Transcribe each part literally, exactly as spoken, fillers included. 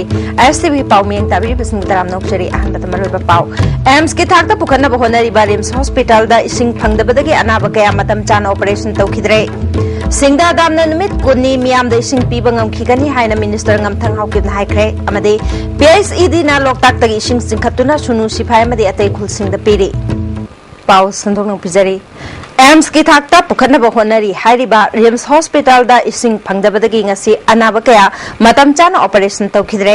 ꯑꯥꯏ ꯑꯦꯁ T V ꯄꯥꯎ ꯃꯤꯠꯌꯦꯡ ꯇꯥꯕꯤꯔꯤꯕꯁꯤꯡ ꯇꯔꯥꯝꯅ ꯑꯣꯛꯆꯔꯤ꯫ ꯑꯍꯥꯟꯕꯗ ꯃꯔꯨꯑꯣꯏꯕ ꯄꯥꯎ꯫ ꯑꯦꯝꯁꯀꯤ ꯊꯥꯛꯇ ꯄꯨꯈꯠꯅꯕ ꯍꯣꯠꯅꯔꯤꯕ ꯔꯤꯝꯁ ꯍꯣꯁꯄꯤꯇꯥꯜꯗ ꯏꯁꯤꯡ ꯐꯪꯗꯕꯗꯒꯤ ꯑꯅꯥꯕ ꯀꯌꯥ ꯃꯇꯝ ꯆꯥꯅ ꯑꯣꯄꯔꯦꯁꯟ ꯇꯧꯈꯤꯗ꯭ꯔꯦ꯫ ꯁꯤꯡꯗꯥ ꯗꯥꯝꯅ ꯅꯨꯃꯤꯠ ꯀꯨꯟꯅꯤ ꯃꯤꯌꯥꯝꯗ ꯏꯁꯤꯡ ꯄꯤꯕ ꯉꯝꯈꯤꯒꯅꯤ ꯍꯥꯏꯅ ꯃꯤꯅꯤꯁꯇꯔ ꯉꯝꯊꯪ ꯍꯥꯎꯀꯤꯞꯅ ꯍꯥꯏꯈ꯭ꯔꯦ꯫ ꯑꯃꯗꯤ ꯄꯤ ꯑꯩꯆ ꯏ ꯗꯤꯅ ꯂꯣꯛꯇꯥꯛꯇꯒꯤ ꯏꯁꯤꯡ ꯆꯤꯡꯈꯠꯇꯨꯅ ꯁꯨꯅꯨ ꯁꯤꯐꯥꯏ ꯑꯃꯗꯤ ꯑꯇꯩ ꯈꯨꯜꯁꯤꯡꯗ ꯄꯤꯔꯤ꯫ ꯄꯥꯎ ꯁꯟꯗꯣꯛꯅ ꯄꯤꯖꯔꯤ꯫ ꯑꯦꯝꯁꯀꯤ ꯊꯥꯛꯇ ꯄꯨꯈꯠꯅꯕ ꯍꯣꯠꯅꯔꯤ ꯍꯥꯏꯔꯤꯕ ꯔꯤꯝꯁ ꯍꯣꯁꯄꯤꯇꯥꯜꯗ ꯏꯁꯤꯡ ꯐꯪꯗꯕꯗꯒꯤ ꯉꯁꯤ ꯑꯅꯥꯕ ꯀꯌꯥ ꯃꯇꯝ ꯆꯥꯅ ꯑꯣꯄꯔꯦꯁꯟ ꯇꯧꯈꯤꯗ꯭ꯔꯦ꯫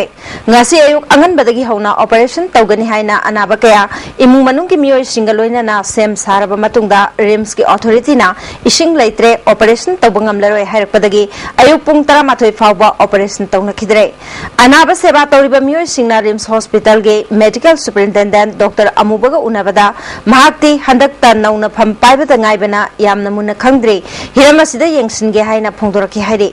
ꯉꯁꯤ ꯑꯌꯨꯛ ꯑꯉꯟꯕꯗꯒꯤ ꯍꯧꯅ ꯑꯣꯄꯔꯦꯁꯟ ꯇꯧꯒꯅꯤ ꯍꯥꯏꯅ ꯑꯅꯥꯕ ꯀꯌꯥ ꯏꯃꯨꯡ ꯃꯅꯨꯡꯒꯤ ꯃꯤꯑꯣꯏꯁꯤꯡꯒ ꯂꯣꯏꯅꯅ ꯁꯦꯝ ꯁꯥꯔꯕ ꯃꯇꯨꯡꯗ ꯔꯤꯝꯁꯀꯤ ꯑꯣꯊꯣꯔꯤꯇꯤꯅ ꯏꯁꯤꯡ ꯂꯩꯇ꯭ꯔꯦ, ꯑꯣꯄꯔꯦꯁꯟ ꯇꯧꯕ ꯉꯝꯂꯔꯣꯏ ꯍꯥꯏꯔꯛꯄꯗꯒꯤ ꯑꯌꯨꯛ ꯄꯨꯡ ꯇꯔꯥꯃꯥꯊꯣꯏ ꯐꯥꯎꯕ ꯑꯣꯄꯔꯦꯁꯟ ꯇꯧꯅꯈꯤꯗ꯭ꯔꯦ꯫ ꯑꯅꯥꯕ ꯁꯦꯕꯥ ꯇꯧꯔꯤꯕ ꯃꯤꯑꯣꯏꯁꯤꯡꯅ ꯔꯤꯝꯁ ꯍꯣꯁꯄꯤꯇꯥꯜꯒꯤ ꯃꯦꯗꯤꯀꯦꯜ ꯁꯨꯄꯔꯤꯟꯇꯦꯟꯗꯦꯟꯠ ꯗꯣꯛꯇꯔ ꯑꯃꯨꯕꯒ ꯎꯅꯕꯗ ꯃꯍꯥꯛꯇꯤ ꯍꯟꯗꯛꯇ ꯅꯧꯅ ꯐꯝ ꯄꯥꯏꯕꯗ ꯉꯥꯏꯕꯅ ꯌꯥꯝꯅ ꯃꯨꯟꯅ ꯈꯪꯗ꯭ꯔꯤ, ꯍꯤꯔꯝ ꯑꯁꯤꯗ ꯌꯦꯡꯁꯤꯟꯒꯦ ꯍꯥꯏꯅ ꯐꯣꯡꯗꯣꯔꯛꯈꯤ ꯍꯥꯏꯔꯤ꯫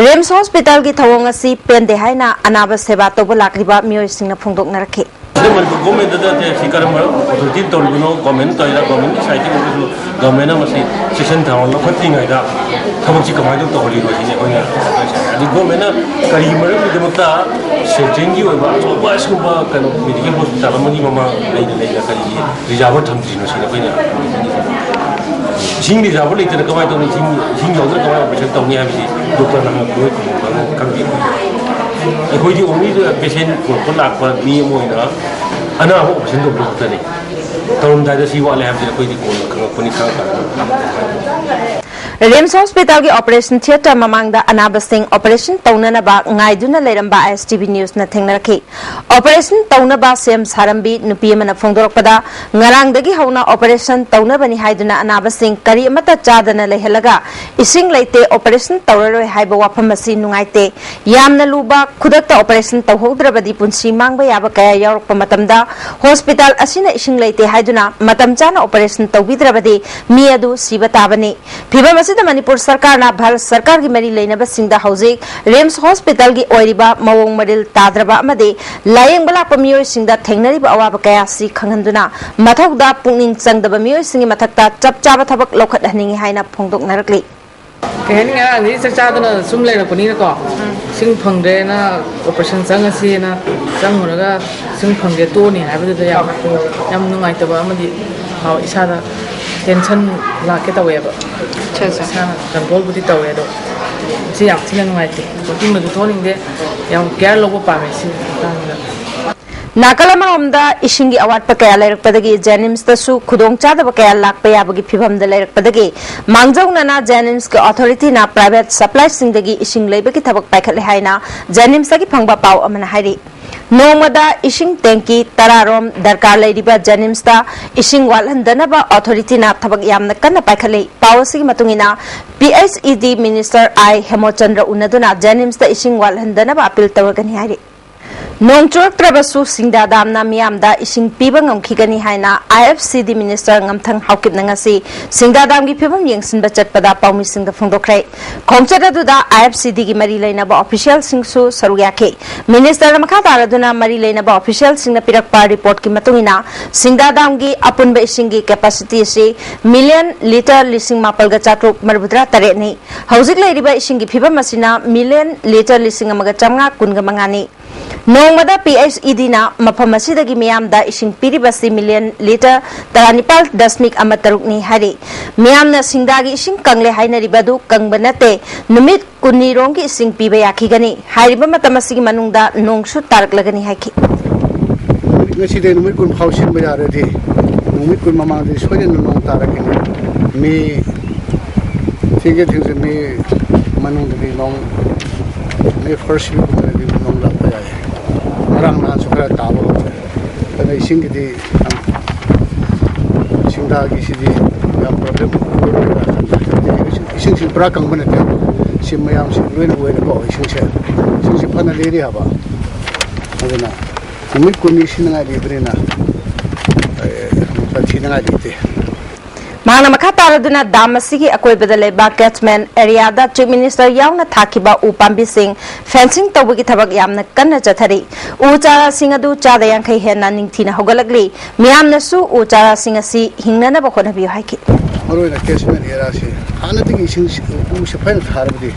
ꯔꯤꯝꯁ ꯍꯣꯁꯄꯤꯇꯥꯜꯒꯤ ꯊꯧꯑꯣꯡ ꯑꯁꯤ ꯄꯦꯟꯗꯦ ꯍꯥꯏꯅ ꯑꯅꯥꯕ ꯁꯦꯕꯥ ꯇꯧꯕ ꯂꯥꯛꯂꯤꯕ ꯃꯤꯑꯣꯏꯁꯤꯡꯅ ꯐꯣꯡꯗꯣꯛꯅꯔꯛꯈꯤ꯫ ꯑꯗꯨ ꯃꯅꯤꯄꯨꯔ ꯒꯣꯔꯃꯦꯟꯗꯗ ꯁꯤ ꯀꯔꯝꯕ ꯑꯣꯊꯣꯔꯤꯇꯤꯅ ꯇꯧꯔꯤꯕꯅꯣ, ꯒꯣꯔꯃꯦꯟ ꯇꯧꯔꯤꯔꯥ, ꯒꯣꯔꯃꯦꯟꯒꯤ ꯁꯥꯏꯠꯇꯒꯤ ꯑꯣꯏꯔꯒꯁꯨ ꯒꯣꯔꯃꯦꯟꯅ ꯃꯁꯤ ꯆꯦꯛꯁꯤꯟ ꯊꯧꯔꯥꯡ ꯂꯧꯈꯠꯇ꯭ꯔꯤꯉꯩꯗ ꯊꯕꯛꯁꯤ ꯀꯃꯥꯏꯅ ꯇꯧꯍꯜꯂꯤꯅꯣ ꯁꯤꯅꯤ ꯑꯩꯈꯣꯏꯅ ꯍꯥꯏꯖꯔꯤꯁꯦ꯫ ꯑꯗꯨ ꯒꯣꯔꯃꯦꯟꯅ ꯀꯔꯤ ꯃꯔꯝꯒꯤꯗꯃꯛꯇ ꯁꯦꯟꯇ꯭ꯔꯦꯜꯒꯤ ꯑꯣꯏꯕ ꯑꯆꯧꯕ ꯑꯁꯤꯒꯨꯝꯕ ꯀꯩꯅꯣ ꯃꯦꯗꯤꯀꯦꯜ ꯍꯣꯁꯄꯤꯇꯥꯜ ꯑꯃꯒꯤ ꯃꯃꯥꯡ ꯂꯩꯅ ꯂꯩꯅ ꯀꯔꯤꯒꯤ ꯔꯤꯖꯥꯔꯚꯔ ꯊꯝꯗ꯭ꯔꯤꯅꯣ ꯁꯤꯅꯤ ꯑꯩꯈꯣꯏꯅ ꯍꯪꯅꯤꯡꯉꯤꯁꯦ꯫ ꯏꯁꯤꯡ ꯔꯤꯖꯥꯔꯚꯔ ꯂꯩꯇꯅ ꯀꯃꯥꯏꯅ ꯇꯧꯅꯤ? ꯏꯁꯤꯡ, ꯏꯁꯤꯡ ꯌꯥꯎꯗꯅ ꯀꯃꯥꯏꯅ ꯑꯣꯄꯔꯦꯁꯟ ꯇꯧꯅꯤ ꯍꯥꯏꯕꯁꯤ ꯗꯣꯛꯇꯔꯅ ꯍꯪꯉꯛꯄꯗ ꯑꯩꯈꯣꯏ ꯈꯨꯝꯕ ꯈꯪꯗꯦ꯫ ꯑꯩꯈꯣꯏꯗꯤ ꯑꯣꯡꯂꯤ ꯄꯦꯁꯦꯟ ꯄꯨꯔꯛꯄ ꯂꯥꯛꯄ ꯃꯤ ꯑꯃ ꯑꯣꯏꯅ ꯑꯅꯥꯕ ꯑꯣꯄꯔꯦꯁꯟ ꯇꯧꯕꯗꯨ ꯈꯛꯇꯅꯤ꯫ ꯇꯧꯔꯝꯗꯥꯏꯗ ꯁꯤ ꯋꯥꯠꯂꯦ ꯍꯥꯏꯕꯁꯦ ꯑꯩꯈꯣꯏꯗꯤ ꯀꯣꯟꯅ ꯈꯪꯉꯛꯄꯅꯤ, ꯈꯪꯉꯀꯥꯟꯗ꯫ ꯔꯤꯝꯁ ꯍꯣꯁꯄꯤꯇꯥꯜꯒꯤ ꯑꯣꯄꯔꯦꯁꯟ ꯊꯤꯌꯦꯇꯔ ꯃꯃꯥꯡꯗ ꯑꯅꯥꯕꯁꯤꯡ ꯑꯣꯄꯔꯦꯁꯟ ꯇꯧꯅꯅꯕ ꯉꯥꯏꯗꯨꯅ ꯂꯩꯔꯝꯕ ꯑꯥꯏ ꯑꯦꯁ ꯇꯤ ꯚꯤ ꯅ꯭ꯌꯨꯁꯅ ꯊꯦꯡꯅꯔꯛꯈꯤ꯫ ꯑꯣꯄꯔꯦꯁꯟ ꯇꯧꯅꯕ ꯁꯦꯝ ꯁꯥꯔꯝꯕꯤ ꯅꯨꯄꯤ ꯑꯃꯅ ꯐꯣꯡꯗꯣꯔꯛꯄꯗ, ꯉꯔꯥꯡꯗꯒꯤ ꯍꯧꯅ ꯑꯣꯄꯔꯦꯁꯟ ꯇꯧꯅꯕꯅꯤ ꯍꯥꯏꯗꯨꯅ ꯑꯅꯥꯕꯁꯤꯡ ꯀꯔꯤ ꯑꯃꯠꯇ ꯆꯥꯗꯅ ꯂꯩꯍꯜꯂꯒ ꯏꯁꯤꯡ ꯂꯩꯇꯦ, ꯑꯣꯄꯔꯦꯁꯟ ꯇꯧꯔꯔꯣꯏ ꯍꯥꯏꯕ ꯋꯥꯐꯝ ꯑꯁꯤ ꯅꯨꯡꯉꯥꯏꯇꯦ꯫ ꯌꯥꯝꯅ ꯂꯨꯕ, ꯈꯨꯗꯛꯇ ꯑꯣꯄꯔꯦꯁꯟ ꯇꯧꯍꯧꯗ꯭ꯔꯕꯗꯤ ꯄꯨꯟꯁꯤ ꯃꯥꯡꯕ ꯌꯥꯕ ꯀꯌꯥ ꯌꯥꯎꯔꯛꯄ ꯃꯇꯝꯗ ꯍꯣꯁꯄꯤꯇꯥꯜ ꯑꯁꯤꯅ ꯏꯁꯤꯡ ꯂꯩꯇꯦ ꯍꯥꯏꯗꯨꯅ ꯃꯇꯝ ꯆꯥꯅ ꯑꯣꯄꯔꯦꯁꯟ ꯇꯧꯕꯤꯗ꯭ꯔꯕꯗꯤ ꯃꯤ ꯑꯗꯨ ꯁꯤꯕ ꯇꯥꯕꯅꯤ꯫ ꯐꯤꯚꯝ ꯑꯁꯤꯗ ꯃꯅꯤꯄꯨꯔ ꯁꯔꯀꯥꯔꯅ ꯚꯥꯔꯠ ꯁꯔꯀꯥꯔꯒꯤ ꯃꯔꯤ ꯂꯩꯅꯕꯁꯤꯡꯗ ꯍꯧꯖꯤꯛ ꯔꯤꯝꯁ ꯍꯣꯁꯄꯤꯇꯥꯜꯒꯤ ꯑꯣꯏꯔꯤꯕ ꯃꯑꯣꯡ ꯃꯔꯤꯜ ꯇꯥꯗ꯭ꯔꯕ ꯑꯃꯗꯤ ꯂꯥꯌꯦꯡꯕ ꯂꯥꯛꯄ ꯃꯤꯑꯣꯏꯁꯤꯡꯗ ꯊꯦꯡꯅꯔꯤꯕ ꯑꯋꯥꯕ ꯀꯌꯥ ꯑꯁꯤ ꯈꯪꯍꯟꯗꯨꯅ ꯃꯊꯧꯗ ꯄꯨꯛꯅꯤꯡ ꯆꯪꯗꯕ ꯃꯤꯑꯣꯏꯁꯤꯡꯒꯤ ꯃꯊꯛꯇ ꯆꯞ ꯆꯥꯕ ꯊꯕꯛ ꯂꯧꯈꯠꯍꯟꯅꯤꯡꯏ ꯍꯥꯏꯅ ꯐꯣꯡꯗꯣꯛꯅꯔꯛꯂꯤ꯫ ꯀꯩ ꯍꯥꯏꯅꯤ, ꯉꯔꯥꯡꯗꯤ ꯆꯥꯛ ꯆꯥꯗꯅ ꯁꯨꯝ ꯂꯩꯔꯛꯄꯅꯤꯅꯀꯣ, ꯏꯁꯤꯡ ꯐꯪꯗ꯭ꯔꯦꯅ ꯑꯣꯄꯔꯦꯁꯟ ꯆꯪꯉꯁꯦꯅ ꯆꯪꯉꯨꯔꯒ ꯏꯁꯤꯡ ꯐꯪꯗꯦ ꯇꯣꯛꯑꯅꯤ ꯍꯥꯏꯕꯗꯨꯗ ꯌꯥꯝ, ꯌꯥꯝ ꯅꯨꯡꯉꯥꯏꯇꯕ ꯑꯃꯗꯤ ꯐꯥꯎ-, ꯏꯁꯥꯗ ꯇꯦꯟꯁꯟ ꯂꯥꯛꯀꯦ ꯇꯧꯋꯦꯕ꯫ ꯑꯠꯆꯥ, ꯑꯠꯆꯥ꯫ ꯏꯁꯥꯅ ꯀꯟꯇ꯭ꯔꯣꯜꯕꯨꯗꯤ ꯇꯧꯋꯦ, ꯑꯗꯣ ꯁꯤ ꯌꯥꯝ ꯊꯤꯅ ꯅꯨꯡꯉꯥꯏꯇꯦ꯫ ꯋꯥꯀꯤꯡꯗꯁꯨ ꯊꯣꯛꯍꯟꯅꯤꯡꯗꯦ, ꯌꯥꯝ ꯀꯤꯌꯔ ꯂꯧꯕ ꯄꯥꯝꯃꯦ ꯁꯤ ꯃꯇꯥꯡꯗ꯫ ꯅꯥꯀꯜ ꯑꯃꯔꯣꯝꯗ ꯏꯁꯤꯡꯒꯤ ꯑꯋꯥꯠꯄ ꯀꯌꯥ ꯂꯩꯔꯛꯄꯗꯒꯤ ꯖꯦꯅꯤꯝꯁꯇꯁꯨ ꯈꯨꯗꯣꯡꯆꯥꯗꯕ ꯀꯌꯥ ꯂꯥꯛꯄ ꯌꯥꯕꯒꯤ ꯐꯤꯕꯝꯗ ꯂꯩꯔꯛꯄꯗꯒꯤ ꯃꯥꯡꯖꯧꯅꯅ ꯖꯦꯅꯤꯝꯁꯀꯤ ꯑꯣꯊꯣꯔꯤꯇꯤꯅ ꯄ꯭ꯔꯥꯏꯚꯦꯠ ꯁꯄ꯭ꯂꯥꯏꯁꯤꯡꯗꯒꯤ ꯏꯁꯤꯡ ꯂꯩꯕꯒꯤ ꯊꯕꯛ ꯄꯥꯏꯈꯠꯂꯦ ꯍꯥꯏꯅ ꯖꯦꯅꯤꯝꯁꯇꯒꯤ ꯐꯪꯕ ꯄꯥꯎ ꯑꯃꯅ ꯍꯥꯏꯔꯤ꯫ ꯅꯣꯡꯃꯗ ꯏꯁꯤꯡ ꯇꯦꯡꯀꯤ ꯇꯔꯥꯔꯣꯝ ꯗꯔꯀꯥꯔ ꯂꯩꯔꯤꯕ ꯖꯦꯅꯤꯝꯁꯇ ꯏꯁꯤꯡ ꯋꯥꯠꯍꯟꯗꯅꯕ ꯑꯣꯊꯣꯔꯤꯇꯤꯅ ꯊꯕꯛ ꯌꯥꯝꯅ ꯀꯟꯅ ꯄꯥꯏꯈꯠꯂꯤ꯫ ꯄꯥꯎ ꯑꯁꯤꯒꯤ ꯃꯇꯨꯡ ꯏꯟꯅ, ꯄꯤ ꯑꯩꯆ ꯏ ꯗꯤ ꯃꯤꯅꯤꯁꯇꯔ ꯑꯥꯏ ꯍꯦꯃꯣꯆꯟꯗ꯭ꯔ ꯎꯅꯗꯨꯅ ꯖꯦꯅꯤꯝꯁꯇ ꯏꯁꯤꯡ ꯋꯥꯠꯍꯟꯗꯅꯕ ꯑꯄꯤꯜ ꯇꯧꯔꯒꯅꯤ ꯍꯥꯏꯔꯤ꯫ ꯅꯣꯡ ꯆꯨꯔꯛꯇ꯭ꯔꯕꯁꯨ ꯁꯤꯡꯗꯥ ꯗꯥꯝꯅ ꯃꯤꯌꯥꯝꯗ ꯏꯁꯤꯡ ꯄꯤꯕ ꯉꯝꯈꯤꯒꯅꯤ ꯍꯥꯏꯅ ꯑꯥꯏ ꯑꯦꯐ ꯁꯤ ꯗꯤ ꯃꯤꯅꯤꯁꯇꯔ ꯉꯝꯊꯪ ꯍꯥꯎꯀꯤꯞꯅ ꯉꯁꯤ ꯁꯤꯡꯗꯥ ꯗꯥꯝꯒꯤ ꯐꯤꯕꯝ ꯌꯦꯡꯁꯤꯟꯕ ꯆꯠꯄꯗ ꯄꯥꯎꯃꯤꯁꯤꯡꯗ ꯐꯣꯡꯗꯣꯛꯈ꯭ꯔꯦ꯫ ꯈꯣꯡꯆꯠ ꯑꯗꯨꯗ ꯑꯥꯏ ꯑꯦꯐ ꯁꯤ ꯗꯤꯒꯤ ꯃꯔꯤ ꯂꯩꯅꯕ ꯑꯣꯐꯤꯁꯤꯌꯦꯜꯁꯤꯡꯁꯨ ꯁꯔꯨꯛ ꯌꯥꯈꯤ꯫ ꯃꯤꯅꯤꯁꯇꯔꯅ ꯃꯈꯥ ꯇꯥꯔꯗꯨꯅ ꯃꯔꯤ ꯂꯩꯅꯕ ꯑꯣꯐꯤꯁꯤꯌꯦꯜꯁꯤꯡꯅ ꯄꯤꯔꯛꯄ ꯔꯤꯄꯣꯔꯠꯀꯤ ꯃꯇꯨꯡ ꯏꯟꯅ, ꯁꯤꯡꯗꯥ ꯗꯥꯝꯒꯤ ꯑꯄꯨꯟꯕ ꯏꯁꯤꯡꯒꯤ ꯀꯦꯄꯥꯁꯤꯇꯤ ꯑꯁꯤ ꯃꯤꯂꯤꯌꯟ ꯂꯤꯇꯔ ꯂꯤꯁꯤꯡ ꯃꯥꯄꯜꯒ ꯆꯥꯇ꯭ꯔꯨꯛ ꯃꯔꯤꯐꯨꯇꯔꯥ ꯇꯔꯦꯠꯅꯤ꯫ ꯍꯧꯖꯤꯛ ꯂꯩꯔꯤꯕ ꯏꯁꯤꯡꯒꯤ ꯐꯤꯕꯝ ꯑꯁꯤꯅ ꯃꯤꯂꯤꯌꯟ ꯂꯤꯇꯔ ꯂꯤꯁꯤꯡ ꯑꯃꯒ ꯆꯥꯝꯃꯉꯥ ꯀꯨꯟꯒ ꯃꯉꯥꯅꯤ꯫ ꯅꯣꯡꯃꯗ ꯄꯤ ꯑꯩꯆ ꯏ ꯗꯤꯅ ꯃꯐꯝ ꯑꯁꯤꯗꯒꯤ ꯃꯤꯌꯥꯝꯗ ꯏꯁꯤꯡ ꯄꯤꯔꯤꯕꯁꯤ ꯃꯤꯂꯤꯌꯟ ꯂꯤꯇꯔ ꯇꯔꯥꯅꯤꯄꯥꯜ ꯗꯁꯃꯤꯛ ꯑꯃ ꯇꯔꯨꯛꯅꯤ ꯍꯥꯏꯔꯤ꯫ ꯃꯤꯌꯥꯝꯅ ꯁꯤꯡꯗꯥꯒꯤ ꯏꯁꯤꯡ ꯀꯪꯂꯦ ꯍꯥꯏꯅꯔꯤꯕ ꯑꯗꯨ ꯀꯪꯕ ꯅꯠꯇꯦ, ꯅꯨꯃꯤꯠ ꯀꯨꯟꯅꯤꯔꯣꯝꯒꯤ ꯏꯁꯤꯡ ꯄꯤꯕ ꯌꯥꯈꯤꯒꯅꯤ꯫ ꯍꯥꯏꯔꯤꯕ ꯃꯇꯝ ꯑꯁꯤꯒꯤ ꯃꯅꯨꯡꯗ ꯅꯣꯡꯁꯨ ꯇꯥꯔꯛꯂꯒꯅꯤ ꯍꯥꯏꯈꯤ꯫ ꯅꯨꯃꯤꯠ ꯉꯁꯤꯗꯩ ꯅꯨꯃꯤꯠ ꯀꯨꯟ ꯐꯥꯎ ꯁꯤꯟꯕ ꯌꯥꯔꯗꯤ, ꯅꯨꯃꯤꯠ ꯀꯨꯟ ꯃꯃꯥꯡꯗꯗꯤ ꯁꯣꯏꯗꯅ ꯅꯣꯡ ꯇꯥꯔꯛꯀꯅꯤ꯫ ꯃꯦ ꯊꯦꯡꯖ ꯊꯦꯡꯖ ꯃꯦ ꯃꯅꯨꯡꯗꯗꯤ ꯅꯣꯡ, ꯃꯦ ꯐꯥꯔꯁ ꯋꯤꯛꯀꯨꯝꯕꯗꯗꯤ ꯅꯣꯡ ꯂꯥꯛꯄ ꯌꯥꯏ꯫ ꯉꯔꯥꯡ ꯅꯍꯥꯟꯁꯨ ꯈꯔ ꯇꯥꯕ ꯍꯧꯔꯦ꯫ ꯑꯗꯨꯅ ꯏꯁꯤꯡꯒꯤꯗꯤ ꯌꯥꯝ, ꯁꯤꯡꯗꯥꯒꯤꯁꯤꯗꯤ ꯌꯥꯝ ꯄ꯭ꯔꯣꯕ꯭ꯂꯦꯝ ꯑꯣꯏꯔꯣꯏꯗ꯭ꯔꯥ ꯈꯟꯕ꯫ ꯍꯥꯏꯕꯗꯤ ꯏꯁꯤꯡ, ꯏꯁꯤꯡꯁꯤ ꯄꯨꯔꯥ ꯀꯪꯕ ꯅꯠꯇꯦ꯫ ꯁꯤ ꯃꯌꯥꯝꯁꯤ ꯂꯣꯏꯅ ꯑꯣꯏꯅꯀꯣ, ꯏꯁꯤꯡꯁꯦ, ꯏꯁꯤꯡꯁꯤ ꯐꯅ ꯂꯩꯔꯤ ꯍꯥꯏꯕ꯫ ꯑꯗꯨꯅ ꯅꯨꯃꯤꯠ ꯀꯨꯟꯅꯤ ꯁꯤꯖꯤꯟꯅꯉꯥꯏ ꯂꯩꯕꯅꯤꯅ, ꯑꯦ, ꯊꯤꯅꯉꯥꯏ ꯂꯩꯇꯦ꯫ ꯃꯍꯥꯛꯅ ꯃꯈꯥ ꯇꯥꯔꯗꯨꯅ ꯗꯥꯝ ꯑꯁꯤꯒꯤ ꯑꯀꯣꯏꯕꯗ ꯂꯩꯕ catchment areaꯗ Chief Minister ꯌꯥꯎꯅ ꯊꯥꯈꯤꯕ ꯎ ꯄꯥꯝꯕꯤꯁꯤꯡ fencing ꯇꯧꯕꯒꯤ ꯊꯕꯛ ꯌꯥꯝꯅ ꯀꯟꯅ ꯆꯠꯊꯔꯤ꯫ ꯎ ꯆꯥꯔꯥꯁꯤꯡ ꯑꯗꯨ ꯆꯥꯗ ꯌꯥꯡꯈꯩ ꯍꯦꯟꯅ ꯅꯤꯡꯊꯤꯅ ꯍꯧꯒꯠꯂꯛꯂꯤ꯫ ꯃꯤꯌꯥꯝꯅꯁꯨ ꯎ ꯆꯥꯔꯥꯁꯤꯡ ꯑꯁꯤ ꯍꯤꯡꯅꯅꯕ ꯍꯣꯠꯅꯕꯤꯌꯨ ꯍꯥꯏꯈꯤ꯫ ꯃꯔꯨꯑꯣꯏꯅ catchment areaꯁꯤ ꯍꯥꯟꯅꯗꯒꯤ ꯏꯁꯤꯡ, ꯎꯁꯦ ꯐꯖꯅ ꯊꯥꯔꯕꯗꯤ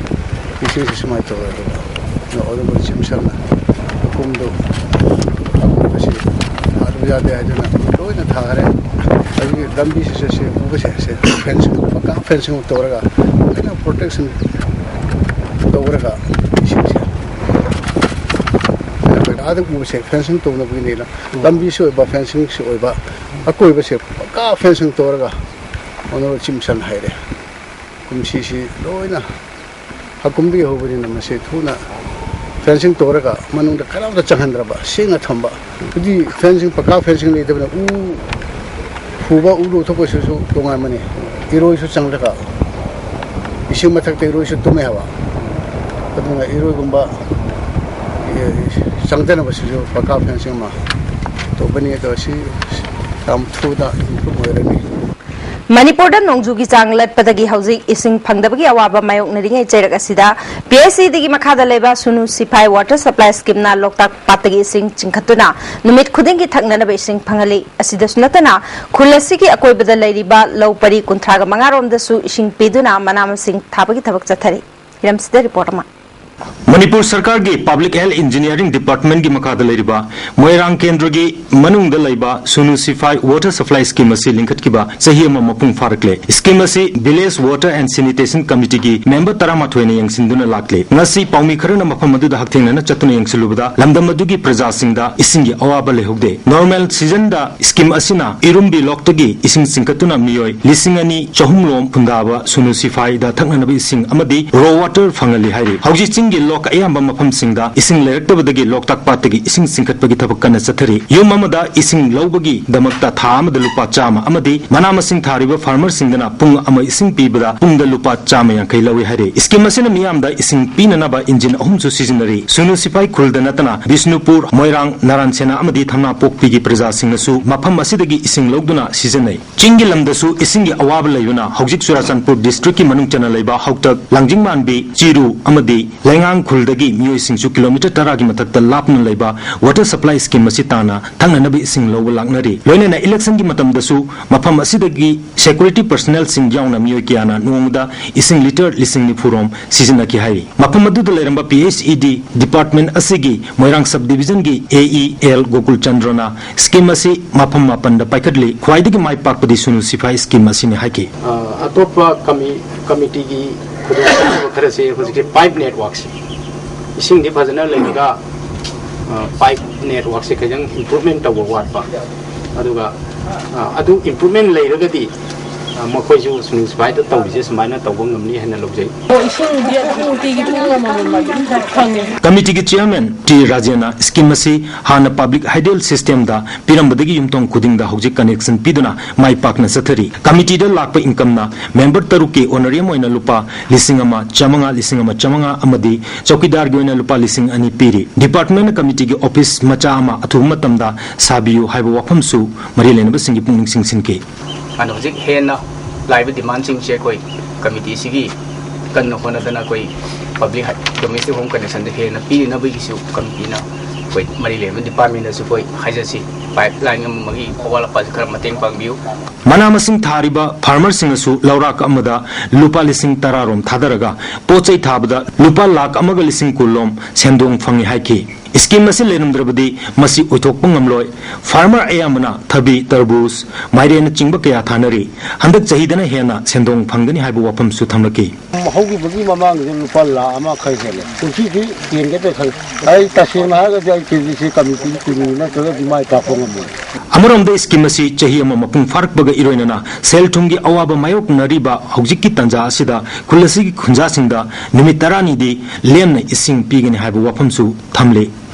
ꯏꯁꯤꯡꯁꯤ ꯁꯨꯃꯥꯏꯅ ꯇꯧꯔꯦ꯫ ꯑꯗꯨꯒ Honourable Chief Ministerꯅ ꯂꯧꯀꯨꯝꯗꯣ ꯑꯀꯣꯏꯕꯁꯤ ꯊꯥꯗꯕ ꯌꯥꯗꯦ ꯍꯥꯏꯗꯨꯅ ꯂꯣꯏꯅ ꯊꯥꯈꯔꯦ꯫ ꯑꯗꯨꯒꯤ ꯂꯝꯕꯤꯁꯤꯁꯨ ꯁꯤ ꯎꯕꯁꯦ, ꯁꯦ fencing, ꯄꯀꯥ fencing ꯇꯧꯔꯒ ꯐꯖꯅ protection ꯇꯧꯔꯒ ꯏꯁꯤꯡꯁꯦ ꯑꯥꯗ ꯎꯕꯁꯦ fencing ꯇꯧꯅꯕꯒꯤꯅꯦꯅ ꯂꯝꯕꯤꯁꯨ ꯑꯣꯏꯕ, fencingꯁꯨ ꯑꯣꯏꯕ, ꯑꯀꯣꯏꯕꯁꯦ ꯄꯀꯥ fencing ꯇꯧꯔꯒ Honourable Chief Ministerꯅ ꯍꯥꯏꯔꯦ꯫ ꯀꯨꯝꯁꯤꯁꯤ ꯂꯣꯏꯅ ꯍꯀꯨꯝꯗꯒꯤ ꯍꯧꯕꯅꯤꯅ ꯃꯁꯤ ꯊꯨꯅ fencing ꯇꯧꯔꯒ ꯃꯅꯨꯡꯗ ꯀꯅꯥꯝꯇ ꯆꯪꯍꯟꯗ꯭ꯔꯕ, ꯁꯦꯡꯅ ꯊꯝꯕ꯫ ꯍꯧꯖꯤꯛ fencing, ꯄꯀꯥ fencing ꯂꯩꯇꯕꯅ ꯎ ꯐꯨꯕ, ꯎ ꯂꯧꯊꯣꯛꯄꯁꯤꯁꯨ ꯇꯣꯉꯥꯟꯕꯅꯤ꯫ ꯏꯔꯣꯏꯁꯨ ꯆꯪꯂꯒ ꯏꯁꯤꯡ ꯃꯊꯛꯇ ꯏꯔꯣꯏꯁꯨ ꯇꯨꯝꯃꯦ ꯍꯥꯏꯕ꯫ ꯑꯗꯨꯅ ꯏꯔꯣꯏꯒꯨꯝꯕ, ꯑꯦ, ꯆꯪꯗꯅꯕꯁꯤꯁꯨ ꯄꯀꯥ fencing ꯑꯃ ꯇꯧꯒꯅꯤ꯫ ꯑꯗꯣ ꯁꯤ ꯌꯥꯝ ꯊꯨꯅ improve ꯑꯣꯏꯔꯅꯤ꯫ ꯃꯅꯤꯄꯨꯔꯗ ꯅꯣꯡꯖꯨꯒꯤ ꯆꯥꯡ ꯂꯠꯄꯗꯒꯤ ꯍꯧꯖꯤꯛ ꯏꯁꯤꯡ ꯐꯪꯗꯕꯒꯤ ꯑꯋꯥꯕ ꯃꯥꯌꯣꯛꯅꯔꯤꯉꯩ ꯆꯩꯔꯛ ꯑꯁꯤꯗ P H E ꯗꯒꯤ ꯃꯈꯥꯗ ꯂꯩꯕ ꯁꯨꯅꯨ ꯁꯤꯐꯥꯏ water supply schemeꯅ ꯂꯣꯛꯇꯥꯛ ꯄꯥꯠꯇꯒꯤ ꯏꯁꯤꯡ ꯆꯤꯡꯈꯠꯇꯨꯅ ꯅꯨꯃꯤꯠ ꯈꯨꯗꯤꯡꯒꯤ ꯊꯛꯅꯅꯕ ꯏꯁꯤꯡ ꯐꯪꯍꯜꯂꯤ꯫ ꯑꯁꯤꯗꯁꯨ ꯅꯠꯇꯅ ꯈꯨꯜ ꯑꯁꯤꯒꯤ ꯑꯀꯣꯏꯕꯗ ꯂꯩꯔꯤꯕ ꯂꯧ ꯄꯔꯤ ꯀꯨꯟꯊ꯭ꯔꯥꯒ ꯃꯉꯥ ꯔꯣꯝꯗꯁꯨ ꯏꯁꯤꯡ ꯄꯤꯗꯨꯅ ꯃꯅꯥ ꯃꯁꯤꯡ ꯊꯥꯕꯒꯤ ꯊꯕꯛ ꯆꯠꯊꯔꯤ꯫ ꯍꯤꯔꯝꯁꯤꯗ report ꯑꯃ꯫ ꯃꯅꯤꯄꯨꯔ ꯁꯔꯀꯥꯔꯒꯤ Public Health Engineering Departmentꯀꯤ ꯃꯈꯥꯗ ꯂꯩꯔꯤꯕ ꯃꯣꯏꯔꯥꯡ ꯀꯦꯟꯗ꯭ꯔꯒꯤ ꯃꯅꯨꯡꯗ ꯂꯩꯕ ꯁꯨꯅꯨ ꯁꯤꯐꯥꯏ water supply scheme ꯑꯁꯤ ꯂꯤꯡꯈꯠꯈꯤꯕ ꯆꯍꯤ ꯑꯃ ꯃꯄꯨꯡ ꯐꯥꯔꯛꯂꯦ꯫ Scheme ꯑꯁꯤ Village Water and Sanitation Committeeꯒꯤ member ꯇꯔꯥꯃꯥꯊꯣꯏꯅ ꯌꯦꯡꯁꯤꯟꯗꯨꯅ ꯂꯥꯛꯂꯦ꯫ ꯉꯁꯤ ꯄꯥꯎꯃꯤ ꯈꯔꯅ ꯃꯐꯝ ꯑꯗꯨꯗ ꯍꯛꯊꯦꯡꯅꯅ ꯆꯠꯇꯨꯅ ꯌꯦꯡꯁꯤꯜꯂꯨꯕꯗ ꯂꯝꯗꯝ ꯑꯗꯨꯒꯤ ꯄ꯭ꯔꯖꯥꯁꯤꯡꯗ ꯏꯁꯤꯡꯒꯤ ꯑꯋꯥꯕ ꯂꯩꯍꯧꯗꯦ꯫ Normal seasonꯗ scheme ꯑꯁꯤꯅ ꯏꯔꯨꯝꯕꯤ ꯂꯣꯛꯇꯒꯤ ꯏꯁꯤꯡ ꯆꯤꯡꯈꯠꯇꯨꯅ ꯃꯤꯑꯣꯏ ꯂꯤꯁꯤꯡ ꯑꯅꯤ ꯆꯍꯨꯝ ꯔꯣꯝ ꯈꯨꯟꯗꯥꯕ ꯁꯨꯅꯨ ꯁꯤꯐꯥꯏꯗ ꯊꯛꯅꯅꯕ ꯏꯁꯤꯡ ꯑꯃꯗꯤ raw water ꯐꯪꯍꯜꯂꯤ ꯍꯥꯏꯔꯤ꯫ ꯍꯧꯖꯤꯛ ꯆꯤꯡꯒꯤ ꯂꯣꯛ ꯑꯌꯥꯝꯕ ꯃꯐꯝꯁꯤꯡꯗ ꯏꯁꯤꯡ ꯂꯩꯔꯛꯇꯕꯗꯒꯤ ꯂꯣꯛꯇꯥꯛ ꯄꯥꯠꯇꯒꯤ ꯏꯁꯤꯡ ꯆꯤꯡꯈꯠꯄꯒꯤ ꯊꯕꯛ ꯀꯟꯅ ꯆꯠꯊꯔꯤ꯫ ꯌꯨꯝ ꯑꯃꯗ ꯏꯁꯤꯡ ꯂꯧꯕꯒꯤꯗꯃꯛꯇ ꯊꯥ ꯑꯃꯗ ꯂꯨꯄꯥ ꯆꯥꯝꯃ ꯑꯃꯗꯤ ꯃꯅꯥ ꯃꯁꯤꯡ ꯊꯥꯔꯤꯕ ꯐꯥꯔꯃꯔꯁꯤꯡꯗꯅ ꯄꯨꯡ ꯑꯃ ꯏꯁꯤꯡ ꯄꯤꯕꯗ ꯄꯨꯡꯗ ꯂꯨꯄꯥ ꯆꯥꯝꯃ ꯌꯥꯡꯈꯩ ꯂꯧꯏ ꯍꯥꯏꯔꯤ꯫ ꯁ꯭ꯀꯤꯝ ꯑꯁꯤꯅ ꯃꯤꯌꯥꯝꯗ ꯏꯁꯤꯡ ꯄꯤꯅꯅꯕ ꯏꯟꯖꯤꯟ ꯑꯍꯨꯝꯁꯨ ꯁꯤꯖꯤꯟꯅꯔꯤ꯫ ꯁꯨꯅꯨ ꯁꯤꯐꯥꯏ ꯈꯨꯜꯗ ꯅꯠꯇꯅ ꯕꯤꯁꯅꯨꯄꯨꯔ, ꯃꯣꯏꯔꯥꯡ, ꯅꯥꯔꯥꯟ ꯁꯦꯅꯥ ꯑꯃꯗꯤ ꯊꯝꯅꯥ ꯄꯣꯛꯄꯤꯒꯤ ꯄ꯭ꯔꯖꯥꯁꯤꯡꯅꯁꯨ ꯃꯐꯝ ꯑꯁꯤꯗꯒꯤ ꯏꯁꯤꯡ ꯂꯧꯗꯨꯅ ꯁꯤꯖꯤꯟꯅꯩ꯫ ꯆꯤꯡꯒꯤ ꯂꯝꯗꯁꯨ ꯏꯁꯤꯡꯒꯤ ꯑꯋꯥꯕ ꯂꯩꯕꯅ ꯍꯧꯖꯤꯛ ꯆꯨꯔꯥꯆꯥꯟꯄꯨꯔ ꯗꯤꯁꯇ꯭ꯔꯤꯛꯀꯤ ꯃꯅꯨꯡ ꯆꯟꯅ ꯂꯩꯕ ꯍꯥꯎꯇꯛ, ꯂꯥꯡꯖꯤꯡꯃꯥꯟꯕꯤ, ꯆꯤꯔꯨ ꯑꯃꯗꯤ ꯂꯩꯉꯥꯡ ꯈꯨꯜꯗꯒꯤ ꯃꯤꯑꯣꯏꯁꯤꯡꯁꯨ ꯀꯤꯂꯣꯃꯤꯇꯔ ꯇꯔꯥꯒꯤ ꯃꯊꯛꯇ ꯂꯥꯞꯅ ꯂꯩꯕ ꯋꯥꯇꯔ ꯁꯄ꯭ꯂꯥꯏ ꯁ꯭ꯀꯤꯝ ꯑꯁꯤ ꯇꯥꯟꯅ ꯊꯛꯅꯅꯕ ꯏꯁꯤꯡ ꯂꯧꯕ ꯂꯥꯛꯅꯔꯤ꯫ ꯂꯣꯏꯅꯅ ꯏꯂꯦꯛꯁꯟꯒꯤ ꯃꯇꯝꯗꯁꯨ ꯃꯐꯝ ꯑꯁꯤꯗꯒꯤ ꯁꯦꯀ꯭ꯌꯨꯔꯤꯇꯤ ꯄꯔꯁꯅꯦꯜꯁꯤꯡ ꯌꯥꯎꯅ ꯃꯤꯑꯣꯏ ꯀꯌꯥꯅ ꯅꯣꯡꯃꯗ ꯏꯁꯤꯡ ꯂꯤꯇꯔ ꯂꯤꯁꯤꯡ ꯅꯤꯐꯨ ꯔꯣꯝ ꯁꯤꯖꯤꯟꯅꯈꯤ ꯍꯥꯏꯔꯤ꯫ ꯃꯐꯝ ꯑꯗꯨꯗ ꯂꯩꯔꯝꯕ ꯄꯤ ꯑꯩꯆ ꯏ ꯗꯤ ꯗꯤꯄꯥꯔꯠꯃꯦꯟ ꯑꯁꯤꯒꯤ ꯃꯣꯏꯔꯥꯡ ꯁꯕ ꯗꯤꯕꯤꯖꯟꯒꯤ ꯑꯦ ꯏ ꯑꯦꯜ ꯒꯣꯀꯨꯜ ꯆꯟꯗ꯭ꯔꯅ ꯁ꯭ꯀꯤꯝ ꯑꯁꯤ ꯃꯐꯝ ꯃꯥꯄꯟꯗ ꯄꯥꯏꯈꯠꯂꯤ꯫ ꯈ꯭ꯋꯥꯏꯗꯒꯤ ꯃꯥꯏ ꯄꯥꯛꯄꯗꯤ ꯁꯨꯅꯨ ꯁꯤꯐꯥꯏ ꯁ꯭ꯀꯤꯝ ꯑꯁꯤꯅꯤ ꯍꯥꯏꯈꯤ꯫ ꯑ, ꯑꯇꯣꯞꯄ ꯀꯃꯤ-, ꯀꯃꯤꯇꯤꯒꯤ ꯈꯨꯗꯣꯡꯆꯥꯗꯕ ꯈꯔꯁꯦ ꯍꯧꯖꯤꯛꯁꯦ ꯄꯥꯏꯞ ꯅꯦꯠꯋꯥꯛꯁꯦ, ꯏꯁꯤꯡꯗꯤ ꯐꯖꯅ ꯂꯩꯔꯒ, ꯑ, ꯄꯥꯏꯞ ꯅꯦꯠꯋꯥꯛꯁꯦ ꯈꯤꯇꯪ ꯏꯝꯄ꯭ꯔꯨꯚꯃꯦꯟ ꯇꯧꯕ ꯋꯥꯠꯄ꯫ ꯑꯗꯨꯒ, ꯑ, ꯑꯗꯨ ꯏꯝꯄ꯭ꯔꯨꯚꯃꯦꯟ ꯂꯩꯔꯒꯗꯤ, ꯑ, ꯃꯈꯣꯏꯁꯨ ꯁꯨꯅꯨ ꯁꯤꯐꯥꯏꯗ ꯇꯧꯔꯤꯁꯦ ꯁꯨꯃꯥꯏꯅ ꯇꯧꯕ ꯉꯝꯅꯤ ꯍꯥꯏꯅ ꯂꯧꯖꯩ꯫ ꯑꯣ, ꯏꯁꯤꯡꯗꯤ ꯑꯗꯨꯝ ꯅꯨꯡꯇꯤꯒꯤ ꯄꯨꯡ ꯑꯃꯃꯝ ꯑꯗꯨꯝ ꯐꯪꯉꯦ꯫ ꯀꯃꯤꯇꯤꯒꯤ ꯆꯤꯌꯔꯃꯦꯟ ꯇꯤ ꯔꯥꯖꯦꯟꯅ ꯁ꯭ꯀꯤꯝ ꯑꯁꯤ ꯍꯥꯟꯅ ꯄꯕ꯭ꯂꯤꯛ ꯍꯥꯏꯗꯦꯜ ꯁꯤꯁꯇꯦꯝꯗ ꯄꯤꯔꯝꯕꯗꯒꯤ ꯌꯨꯝꯊꯣꯡ ꯈꯨꯗꯤꯡꯗ ꯍꯧꯖꯤꯛ ꯀꯅꯦꯛꯁꯟ ꯄꯤꯗꯨꯅ ꯃꯥꯏ ꯄꯥꯛꯅ ꯆꯠꯊꯔꯤ꯫ ꯀꯃꯤꯇꯤꯗ ꯂꯥꯛꯄ ꯏꯟꯀꯝꯅ ꯃꯦꯝꯕꯔ ꯇꯔꯨꯛꯀꯤ ꯑꯣꯅꯔꯦꯔꯤꯌꯝ ꯑꯣꯏꯅ ꯂꯨꯄꯥ ꯂꯤꯁꯤꯡ ꯑꯃ ꯆꯥꯝꯃꯉꯥ, ꯂꯤꯁꯤꯡ ꯑꯃ ꯆꯥꯝꯃꯉꯥ ꯑꯃꯗꯤ ꯆꯧꯀꯤꯗꯥꯔꯒꯤ ꯑꯣꯏꯅ ꯂꯨꯄꯥ ꯂꯤꯁꯤꯡ ꯑꯅꯤ ꯄꯤꯔꯤ꯫ ꯗꯤꯄꯥꯔꯠꯃꯦꯟꯅ ꯀꯃꯤꯇꯤꯒꯤ ꯑꯣꯐꯤꯁ ꯃꯆꯥ ꯑꯃ ꯑꯊꯨꯕ ꯃꯇꯝꯗ ꯁꯥꯕꯤꯌꯨ ꯍꯥꯏꯕ ꯋꯥꯐꯝꯁꯨ ꯃꯔꯤ ꯂꯩꯅꯕꯁꯤꯡꯒꯤ ꯄꯨꯛꯅꯤꯡ ꯆꯤꯡꯁꯤꯟꯈꯤ꯫ ꯑꯗꯣ ꯍꯧꯖꯤꯛ ꯍꯦꯟꯅ ꯂꯥꯛꯏꯕ ꯗꯤꯃꯥꯟꯁꯤꯡꯁꯦ ꯑꯩꯈꯣꯏ ꯀꯃꯤꯇꯤꯁꯤꯒꯤ ꯀꯟꯅ ꯍꯣꯠꯅꯗꯅ ꯑꯩꯈꯣꯏ ꯄꯕ꯭ꯂꯤꯛ ꯍꯥꯏ-, ꯗꯣꯃꯦꯁꯇꯤꯛ ꯍꯣꯝ ꯀꯅꯦꯛꯁꯟꯗ ꯍꯦꯟꯅ ꯄꯤꯅꯅꯕꯒꯤꯁꯨ ꯀꯃꯤꯇꯤꯅ ꯑꯩꯈꯣꯏ ꯃꯔꯤ ꯂꯩꯅꯕ ꯗꯤꯄꯥꯔꯠꯃꯦꯟꯗꯁꯨ ꯑꯩꯈꯣꯏ ꯍꯥꯏꯖꯁꯤ, ꯄꯥꯏꯞ ꯂꯥꯏꯟ ꯑꯃꯒꯤ ꯑꯋꯥꯠ ꯑꯄꯥꯁꯤ ꯈꯔ ꯃꯇꯦꯡ ꯄꯥꯡꯕꯤꯌꯨ꯫ ꯃꯅꯥ ꯃꯁꯤꯡ ꯊꯥꯔꯤꯕ ꯐꯥꯔꯃꯔꯁꯤꯡꯅꯁꯨ ꯂꯧꯔꯥꯛ ꯑꯃꯗ ꯂꯨꯄꯥ ꯂꯤꯁꯤꯡ ꯇꯔꯥ ꯔꯣꯝ ꯊꯥꯗꯔꯒ ꯄꯣꯠ ꯆꯩ ꯊꯥꯕꯗ ꯂꯨꯄꯥ ꯂꯥꯈ ꯑꯃꯒ ꯂꯤꯁꯤꯡ ꯀꯨꯟ ꯂꯣꯝ ꯁꯦꯟꯗꯣꯡ ꯐꯪꯏ ꯍꯥꯏꯈꯤ꯫ ꯁ꯭ꯀꯤꯝ ꯑꯁꯤ ꯂꯩꯔꯝꯗ꯭ꯔꯕꯗꯤ ꯃꯁꯤ ꯑꯣꯏꯊꯣꯛꯄ ꯉꯝꯂꯣꯏ꯫ ꯐꯥꯔꯃꯔ ꯑꯌꯥꯝꯕꯅ ꯊꯕꯤ, ꯇꯔꯕꯨꯖ, ꯃꯥꯏꯔꯦꯟꯅꯆꯤꯡꯕ ꯀꯌꯥ ꯊꯥꯅꯔꯤ꯫ ꯍꯟꯗꯛ ꯆꯍꯤꯗꯅ ꯍꯦꯟꯅ ꯁꯦꯟꯗꯣꯡ ꯐꯪꯒꯅꯤ ꯍꯥꯏꯕ ꯋꯥꯐꯝꯁꯨ ꯊꯝꯂꯛꯈꯤ꯫ ꯍꯧꯈꯤꯕꯒꯤ ꯃꯃꯥꯡꯗ ꯂꯨꯄꯥ ꯂꯥꯈ ꯑꯃ ꯈꯔ ꯍꯦꯜꯂꯦ꯫ ꯀꯨꯝꯁꯤꯗꯤ ꯍꯦꯟꯒꯗ꯭ꯔꯥ ꯈꯜꯂꯤ꯫ ꯑꯩ ꯇꯁꯦꯡꯅ ꯍꯥꯏꯔꯒꯗꯤ ꯑꯩ ꯀꯦ ꯖꯤꯁꯤ ꯀꯃꯤꯇꯤꯒꯤ ꯀꯨꯟꯅꯤ ꯅꯠꯇ꯭ꯔꯒꯗꯤ ꯃꯥꯏ ꯄꯥꯛꯄ ꯉꯝꯃꯣꯏ꯫ ꯑꯃꯔꯣꯝꯗ, ꯁ꯭ꯀꯤꯝ ꯑꯁꯤ ꯆꯍꯤ ꯑꯃ ꯃꯄꯨꯡ ꯐꯥꯔꯛꯄꯒ ꯏꯔꯣꯏꯅꯅ ꯁꯦꯜ ꯊꯨꯝꯒꯤ ꯑꯋꯥꯕ ꯃꯥꯌꯣꯛꯅꯔꯤꯕ ꯍꯧꯖꯤꯛꯀꯤ ꯇꯥꯟꯖꯥ ꯑꯁꯤꯗ ꯈꯨꯜ ꯑꯁꯤꯒꯤ ꯈꯨꯟꯖꯥꯁꯤꯡꯗ ꯅꯨꯃꯤꯠ ꯇꯔꯥꯅꯤꯗꯤ ꯂꯦꯝꯅ ꯏꯁꯤꯡ ꯄꯤꯒꯅꯤ ꯍꯥꯏꯕ ꯋꯥꯐꯝꯁꯨ ꯊꯝꯂꯤ꯫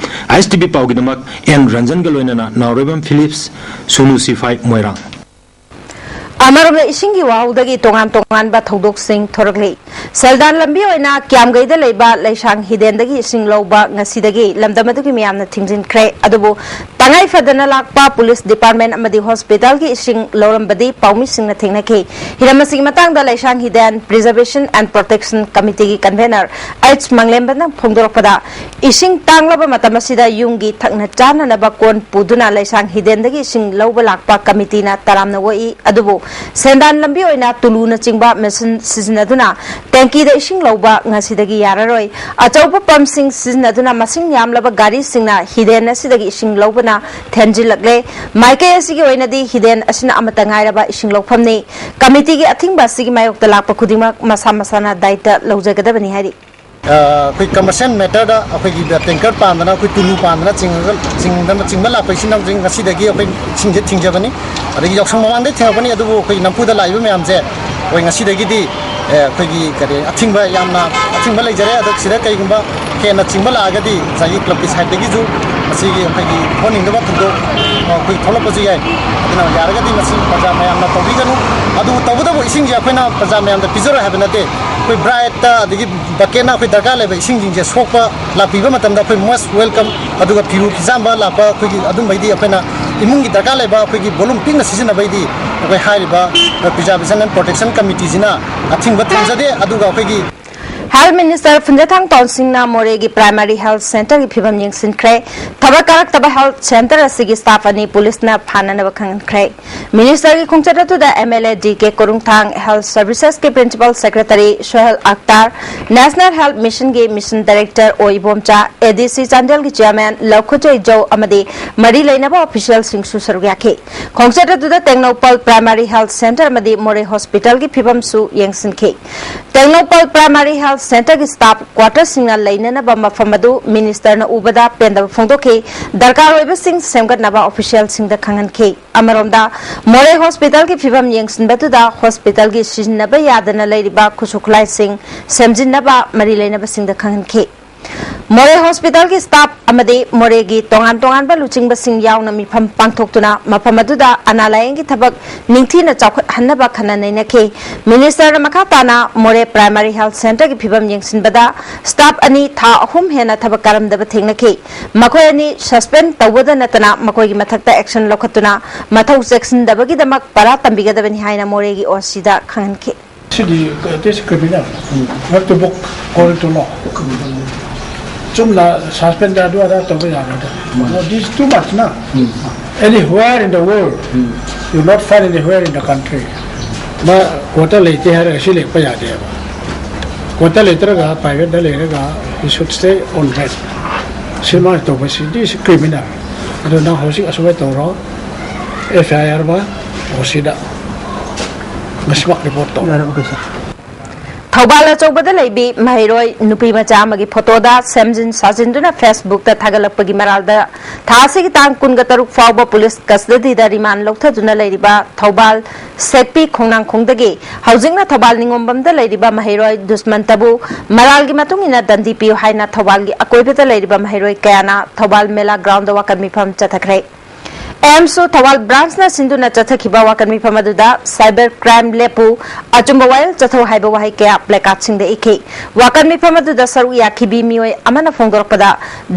ꯑꯥꯏ ꯑꯦꯁ ꯇꯤ ꯚꯤ ꯄꯥꯎꯒꯤꯗꯃꯛ ꯑꯦꯟ ꯔꯟꯖꯟꯒ ꯂꯣꯏꯅꯅ ꯅꯥꯎꯔꯦꯝꯕꯝ ꯐꯤꯂꯤꯞꯁ, ꯁꯣꯅꯨ ꯁꯤꯐꯥꯏ, ꯃꯣꯏꯔꯥꯡ꯫ ꯑꯃꯔꯣꯝꯗ, ꯏꯁꯤꯡꯒꯤ ꯋꯥꯍꯧꯗꯒꯤ ꯇꯣꯉꯥꯟ ꯇꯣꯉꯥꯟꯕ ꯊꯧꯗꯣꯛꯁꯤꯡ ꯊꯣꯔꯛꯂꯤ꯫ ꯁꯦꯜꯗꯥꯟ ꯂꯝꯕꯤ ꯑꯣꯏꯅ ꯀ꯭ꯌꯥꯝꯒꯩꯗ ꯂꯩꯕ ꯂꯩꯁꯥꯡ ꯍꯤꯗꯦꯟꯗꯒꯤ ꯏꯁꯤꯡ ꯂꯧꯕ ꯉꯁꯤꯗꯒꯤ ꯂꯝꯗꯝ ꯑꯗꯨꯒꯤ ꯃꯤꯌꯥꯝꯅ ꯊꯤꯡꯖꯤꯟꯈ꯭ꯔꯦ꯫ ꯑꯗꯨꯕꯨ ꯇꯉꯥꯏ ꯐꯗꯅ ꯂꯥꯛꯄ ꯄꯨꯂꯤꯁ ꯗꯤꯄꯥꯔꯠꯃꯦꯟ ꯑꯃꯗꯤ ꯍꯣꯁꯄꯤꯇꯥꯜꯒꯤ ꯏꯁꯤꯡ ꯂꯧꯔꯝꯕꯗꯤ ꯄꯥꯎꯃꯤꯁꯤꯡꯅ ꯊꯦꯡꯅꯈꯤ꯫ ꯍꯤꯔꯝ ꯑꯁꯤꯒꯤ ꯃꯇꯥꯡꯗ ꯂꯩꯁꯥꯡ ꯍꯤꯗꯦꯟ ꯄ꯭ꯔꯤꯖꯔꯕꯦꯁꯟ ꯑꯦꯟ ꯄ꯭ꯔꯣꯇꯦꯛꯁꯟ ꯀꯃꯤꯇꯤꯒꯤ ꯀꯟꯚꯦꯅꯔ ꯑꯩꯆ ꯃꯪꯂꯦꯝꯕꯅ ꯐꯣꯡꯗꯣꯔꯛꯄꯗ, ꯏꯁꯤꯡ ꯇꯥꯡꯂꯕ ꯃꯇꯝ ꯑꯁꯤꯗ ꯌꯨꯝꯒꯤ ꯊꯛꯅ ꯆꯥꯅꯅꯕ ꯀꯣꯟ ꯄꯨꯗꯨꯅ ꯂꯩꯁꯥꯡ ꯍꯤꯗꯦꯟꯗꯒꯤ ꯏꯁꯤꯡ ꯂꯧꯕ ꯂꯥꯛꯄ ꯀꯃꯤꯇꯤꯅ ꯇꯔꯥꯝꯅ ꯑꯣꯛꯏ꯫ ꯑꯗꯨꯕꯨ ꯁꯦꯟꯗꯥꯟ ꯂꯝꯕꯤ ꯑꯣꯏꯅ ꯇꯨꯂꯨꯅꯆꯤꯡꯕ ꯃꯦꯁꯤꯟ ꯁꯤꯖꯤꯟꯅꯗꯨꯅ ꯇꯦꯡꯀꯤꯗ ꯏꯁꯤꯡ ꯂꯧꯕ ꯉꯁꯤꯗꯒꯤ ꯌꯥꯔꯔꯣꯏ꯫ ꯑꯆꯧꯕ ꯄꯝꯁꯤꯡ ꯁꯤꯖꯤꯟꯅꯗꯨꯅ ꯃꯁꯤꯡ ꯌꯥꯝꯂꯕ ꯒꯥꯔꯤꯁꯤꯡꯅ ꯍꯤꯗꯦꯟ ꯑꯁꯤꯗꯒꯤ ꯏꯁꯤꯡ ꯂꯧꯕꯅ ꯊꯦꯟꯖꯤꯜꯂꯛꯂꯦ꯫ ꯃꯥꯏꯀꯩ ꯑꯁꯤꯒꯤ ꯑꯣꯏꯅꯗꯤ ꯍꯤꯗꯦꯟ ꯑꯁꯤꯅ ꯑꯃꯠꯇ ꯉꯥꯏꯔꯕ ꯏꯁꯤꯡ ꯂꯧꯐꯝꯅꯤ꯫ ꯀꯃꯤꯇꯤꯒꯤ ꯑꯊꯤꯡꯕ ꯑꯁꯤꯒꯤ ꯃꯥꯌꯣꯛꯇ ꯂꯥꯛꯄ ꯈꯨꯗꯤꯡꯃꯛ ꯃꯁꯥ ꯃꯁꯥꯅ ꯗꯥꯏꯇ ꯂꯧꯖꯒꯗꯕꯅꯤ ꯍꯥꯏꯔꯤ꯫ ꯑ, ꯑꯩꯈꯣꯏ ꯀꯃꯔꯁꯤꯌꯦꯜ ꯃꯦꯇꯔꯗ ꯑꯩꯈꯣꯏꯒꯤ ꯇꯦꯡꯀꯔ ꯄꯥꯟꯗꯅ, ꯑꯩꯈꯣꯏ ꯇꯨꯂꯨ ꯄꯥꯟꯗꯅ ꯆꯤꯡꯉꯒ, ꯆꯤꯡꯗꯅ, ꯆꯤꯡꯕ ꯂꯥꯛꯄ ꯏꯆꯤꯟ ꯏꯅꯥꯎꯁꯤꯡ ꯉꯁꯤꯗꯒꯤ ꯑꯩꯈꯣꯏ ꯏꯁꯤꯡꯁꯦ ꯊꯤꯡꯖꯕꯅꯤ꯫ ꯑꯗꯒꯤ ꯌꯥꯎꯁꯪ ꯃꯃꯥꯡꯗꯩ ꯊꯤꯡꯉꯛꯄꯅꯤ, ꯑꯗꯨꯕꯨ ꯑꯩꯈꯣꯏ ꯅꯝꯐꯨꯗ ꯂꯥꯛꯏꯕ ꯃꯌꯥꯝꯁꯦ ꯑꯩꯈꯣꯏ ꯉꯁꯤꯗꯒꯤꯗꯤ, ꯑꯦ, ꯑꯩꯈꯣꯏꯒꯤ ꯀꯔꯤ, ꯑꯊꯤꯡꯕ, ꯌꯥꯝꯅ ꯑꯊꯤꯡꯕ ꯂꯩꯖꯔꯦ꯫ ꯑꯗꯣ ꯁꯤꯗ ꯀꯩꯒꯨꯝꯕ ꯍꯦꯟꯅ ꯆꯤꯡꯕ ꯂꯥꯛꯑꯒꯗꯤ ꯉꯁꯥꯏꯒꯤ ꯀ꯭ꯂꯕꯀꯤ ꯁꯥꯏꯠꯇꯒꯤꯁꯨ ꯃꯁꯤꯒꯤ ꯑꯩꯈꯣꯏꯒꯤ ꯊꯣꯛꯍꯟꯅꯤꯡꯗꯕ ꯊꯧꯗꯣꯛ, ꯑ, ꯑꯩꯈꯣꯏ ꯊꯣꯛꯂꯛꯄꯁꯨ ꯌꯥꯏ꯫ ꯑꯗꯨꯅ ꯌꯥꯔꯒꯗꯤ ꯃꯁꯤ ꯄ꯭ꯔꯖꯥ ꯃꯌꯥꯝꯅ ꯇꯧꯕꯤꯒꯅꯨ꯫ ꯑꯗꯨꯕꯨ ꯇꯧꯕꯇꯕꯨ ꯏꯁꯤꯡꯁꯦ ꯑꯩꯈꯣꯏꯅ ꯄ꯭ꯔꯖꯥ ꯃꯌꯥꯝꯗ ꯄꯤꯖꯔꯣꯏ ꯍꯥꯏꯕ ꯅꯠꯇꯦ꯫ ꯑꯩꯈꯣꯏ ꯕ꯭ꯔꯥꯏꯠꯇ, ꯑꯗꯒꯤ ꯕꯛꯀꯦꯠꯅ ꯑꯩꯈꯣꯏ ꯗꯔꯀꯥꯔ ꯂꯩꯕ ꯏꯁꯤꯡꯁꯤꯡꯁꯦ ꯁꯣꯛꯄ ꯂꯥꯛꯄꯤꯕ ꯃꯇꯝꯗ ꯑꯩꯈꯣꯏ most welcome꯫ ꯑꯗꯨꯒ ꯐꯤꯔꯨ ꯐꯤꯖꯥꯝꯕ ꯂꯥꯛꯄ ꯑꯩꯈꯣꯏꯒꯤ ꯑꯗꯨꯝꯕꯩꯗꯤ ꯑꯩꯈꯣꯏꯅ ꯏꯃꯨꯡꯒꯤ ꯗꯔꯀꯥꯔ ꯂꯩꯕ ꯑꯩꯈꯣꯏꯒꯤ volume ꯄꯤꯛꯅ ꯁꯤꯖꯤꯟꯅꯕꯩꯗꯤ ꯑꯩꯈꯣꯏ ꯍꯥꯏꯔꯤꯕ Preservation and Protection Committeeꯁꯤꯅ ꯑꯊꯤꯡꯕ ꯊꯝꯖꯗꯦ꯫ ꯑꯗꯨꯒ ꯑꯩꯈꯣꯏꯒꯤ Health Minister ꯐꯨꯟꯖꯊꯥꯡ ꯇꯣꯟꯁꯤꯡꯅ ꯃꯣꯔꯦꯒꯤ Primary Health Centreꯒꯤ ꯐꯤꯕꯝ ꯌꯦꯡꯁꯤꯟꯈ꯭ꯔꯦ꯫ ꯊꯕꯛ ꯀꯥꯔꯛꯇꯕ health centre ꯑꯁꯤꯒꯤ staff ꯑꯅꯤ ꯄꯨꯂꯤꯁꯅ ꯐꯥꯅꯅꯕ ꯈꯪꯍꯟꯈ꯭ꯔꯦ꯫ Ministerꯒꯤ ꯈꯣꯡꯆꯠ ꯑꯗꯨꯗ MLA DK ꯀꯣꯔꯨꯡꯊꯥꯡ, Health Servicesꯀꯤ Principal Secretary Sohail ꯑꯈꯇꯥꯔ, National Health Missionꯒꯤ Mission Director ꯑꯣ ꯏꯕꯣꯝꯆꯥ, ADC ꯆꯥꯟꯗꯦꯜꯒꯤ Chairman ꯂꯧꯈꯨꯖꯩ ꯖꯧ ꯑꯃꯗꯤ ꯃꯔꯤ ꯂꯩꯅꯕ officialꯁꯤꯡꯁꯨ ꯁꯔꯨꯛ ꯌꯥꯈꯤ꯫ ꯈꯣꯡꯆꯠ ꯑꯗꯨꯗ ꯇꯦꯡꯅꯧꯄꯜ Primary Health Centre ꯑꯃꯗꯤ ꯃꯣꯔꯦ Hospitalꯒꯤ ꯐꯤꯕꯝꯁꯨ ꯌꯦꯡꯁꯤꯟꯈꯤ꯫ ꯇꯦꯡꯅꯧꯄꯜ Primary Health ꯁꯦꯟꯇꯔꯒꯤ ꯁ꯭ꯇꯥꯐ ꯀ꯭ꯋꯥꯇꯔꯁꯤꯡꯅ ꯂꯩꯅꯅꯕ ꯃꯐꯝ ꯑꯗꯨ ꯃꯤꯅꯤꯁꯇꯔꯅ ꯎꯕꯗ ꯄꯦꯟꯗꯕ ꯐꯣꯡꯗꯣꯛꯈꯤ꯫ ꯗꯔꯀꯥꯔ ꯑꯣꯏꯕꯁꯤꯡ ꯁꯦꯝꯒꯠꯅꯕ ꯑꯣꯐꯤꯁꯤꯌꯦꯜꯁꯤꯡꯗ ꯈꯪꯍꯟꯈꯤ꯫ ꯑꯃꯔꯣꯝꯗ, ꯃꯣꯔꯦ ꯍꯣꯁꯄꯤꯇꯥꯜꯒꯤ ꯐꯤꯕꯝ ꯌꯦꯡꯁꯤꯟꯕꯗꯨꯗ ꯍꯣꯁꯄꯤꯇꯥꯜꯒꯤ ꯁꯤꯖꯤꯟꯅꯕ ꯌꯥꯗꯅ ꯂꯩꯔꯤꯕ ꯈꯨꯠꯁꯨ ꯈꯨꯠꯂꯥꯏꯁꯤꯡ ꯁꯦꯝꯖꯤꯟꯅꯕ ꯃꯔꯤ ꯂꯩꯅꯕꯁꯤꯡꯗ ꯈꯪꯍꯟꯈꯤ꯫ ꯃꯣꯔꯦ ꯍꯣꯁꯄꯤꯇꯥꯜꯒꯤ ꯁ꯭ꯇꯥꯐ ꯑꯃꯗꯤ ꯃꯣꯔꯦꯒꯤ ꯇꯣꯉꯥꯟ ꯇꯣꯉꯥꯟꯕ ꯂꯨꯆꯤꯡꯕꯁꯤꯡ ꯌꯥꯎꯅ ꯃꯤꯐꯝ ꯄꯥꯡꯊꯣꯛꯇꯨꯅ ꯃꯐꯝ ꯑꯗꯨꯗ ꯑꯅꯥ ꯂꯥꯌꯦꯡꯒꯤ ꯊꯕꯛ ꯅꯤꯡꯊꯤꯅ ꯆꯥꯎꯈꯠꯍꯟꯅꯕ ꯈꯟꯅ ꯅꯩꯅꯈꯤ꯫ ꯃꯤꯅꯤꯁꯇꯔꯅ ꯃꯈꯥ ꯇꯥꯅ ꯃꯣꯔꯦ ꯄ꯭ꯔꯥꯏꯃꯥꯔꯤ ꯍꯦꯜꯊ ꯁꯦꯟꯇꯔꯒꯤ ꯐꯤꯕꯝ ꯌꯦꯡꯁꯤꯟꯕꯗ ꯁ꯭ꯇꯥꯐ ꯑꯅꯤ ꯊꯥ ꯑꯍꯨꯝ ꯍꯦꯟꯅ ꯊꯕꯛ ꯀꯥꯔꯝꯗꯕ ꯊꯦꯡꯅꯈꯤ꯫ ꯃꯈꯣꯏ ꯑꯅꯤ ꯁꯁꯄꯦꯟ ꯇꯧꯕꯗ ꯅꯠꯇꯅ ꯃꯈꯣꯏꯒꯤ ꯃꯊꯛꯇ ꯑꯦꯛꯁꯟ ꯂꯧꯈꯠꯇꯨꯅ ꯃꯊꯧ ꯆꯦꯛꯁꯤꯟꯗꯕꯒꯤꯗꯃꯛ ꯄꯔꯥ ꯇꯝꯕꯤꯒꯗꯕꯅꯤ ꯍꯥꯏꯅ ꯃꯣꯔꯦꯒꯤ ꯑꯣ ꯁꯤꯗ ꯈꯪꯍꯟꯈꯤ꯫ ꯁꯤꯗꯤ, this is criminal. You have to book according to law. ꯆꯨꯝꯅ ꯁꯁꯄꯦꯟꯗ ꯑꯗꯨ ꯑꯗꯥ ꯇꯧꯕ ꯌꯥꯔꯣꯏꯗ꯫ No, this is too much, na? Anywhere in the world, you not find anywhere in the country. ꯃꯥ ꯀ꯭ꯋꯥꯇꯔ ꯂꯩꯇꯦ ꯍꯥꯏꯔꯒ ꯁꯤ ꯂꯦꯛꯄ ꯌꯥꯗꯦꯕ꯫ ꯀ꯭ꯋꯥꯇꯔ ꯂꯩꯇ꯭ꯔꯒ ꯄ꯭ꯔꯥꯏꯚꯦꯠꯇ ꯂꯩꯔꯒ he should stay on rent. ꯁꯤ ꯃꯥ ꯇꯧꯕꯁꯤꯗꯤ ꯁꯤ criminal. ꯑꯗꯨ ꯅꯪ ꯍꯧꯖꯤꯛ ꯑꯁꯨꯃꯥꯏꯅ ꯇꯧꯔꯣ, ꯑꯦꯐ ꯑꯥꯏ ꯑꯥꯔ ꯑꯃ ꯑꯣ ꯁꯤꯗ ꯉꯁꯤꯃꯛ ꯔꯤꯄꯣꯔꯠ ꯇꯧꯔꯣ꯫ ꯌꯥꯔꯦ, okay, sir. ꯊꯧꯕꯥꯜ ꯑꯆꯧꯕꯗ ꯂꯩꯕꯤ ꯃꯍꯩꯔꯣꯏ ꯅꯨꯄꯤ ꯃꯆꯥ ꯑꯃꯒꯤ ꯐꯣꯇꯣꯗ ꯁꯦꯝꯖꯤꯟ ꯁꯥꯖꯤꯟꯗꯨꯅ ꯐꯦꯁꯕꯨꯛꯇ ꯊꯥꯒꯠꯂꯛꯄꯒꯤ ꯃꯔꯥꯜꯗ ꯊꯥ ꯑꯁꯤꯒꯤ ꯇꯥꯡ ꯀꯨꯟꯒ ꯇꯔꯨꯛ ꯐꯥꯎꯕ ꯄꯨꯂꯤꯁ ꯀꯁꯇꯗꯤꯗ ꯔꯤꯃꯥꯟ ꯂꯧꯊꯗꯨꯅ ꯂꯩꯔꯤꯕ ꯊꯧꯕꯥꯜ ꯁꯦꯛꯄꯤ ꯈꯣꯡꯅꯥꯡꯈꯣꯡꯗꯒꯤ ꯍꯧꯖꯤꯛꯅ ꯊꯧꯕꯥꯜ ꯅꯤꯉꯣꯝꯕꯝꯗ ꯂꯩꯔꯤꯕ ꯃꯍꯩꯔꯣꯏ ꯗꯨꯁꯃꯟꯇꯕꯨ ꯃꯔꯥꯜꯒꯤ ꯃꯇꯨꯡ ꯏꯟꯅ ꯗꯟꯗꯤ ꯄꯤꯌꯨ ꯍꯥꯏꯅ ꯊꯧꯕꯥꯜꯒꯤ ꯑꯀꯣꯏꯕꯗ ꯂꯩꯔꯤꯕ ꯃꯍꯩꯔꯣꯏ ꯀꯌꯥꯅ ꯊꯧꯕꯥꯜ ꯃꯦꯂꯥ ꯒ꯭ꯔꯥꯎꯟꯗ ꯋꯥꯀꯠ ꯃꯤꯐꯝ ꯆꯠꯊꯈ꯭ꯔꯦ꯫ ꯑꯦꯝꯁꯨ ꯊꯧꯕꯥꯜ ꯕ꯭ꯔꯥꯟꯁꯅ ꯁꯤꯟꯗꯨꯅ ꯆꯠꯊꯈꯤꯕ ꯋꯥꯀꯠ ꯃꯤꯐꯝ ꯑꯗꯨꯗ "ꯁꯥꯏꯕꯔ ꯀ꯭ꯔꯥꯏꯝ ꯂꯦꯞꯄꯨ, ꯑꯆꯨꯝꯕ ꯋꯥꯌꯦꯜ ꯆꯠꯊꯧ" ꯍꯥꯏꯕ ꯋꯥꯍꯩ ꯀꯌꯥ ꯄ꯭ꯂꯦꯀꯥꯔꯗꯁꯤꯡꯗ ꯏꯈꯤ꯫ ꯋꯥꯀꯠ ꯃꯤꯐꯝ ꯑꯗꯨꯗ ꯁꯔꯨꯛ ꯌꯥꯈꯤꯕꯤ ꯃꯤꯑꯣꯏ ꯑꯃꯅ ꯐꯣꯡꯗꯣꯔꯛꯄꯗ,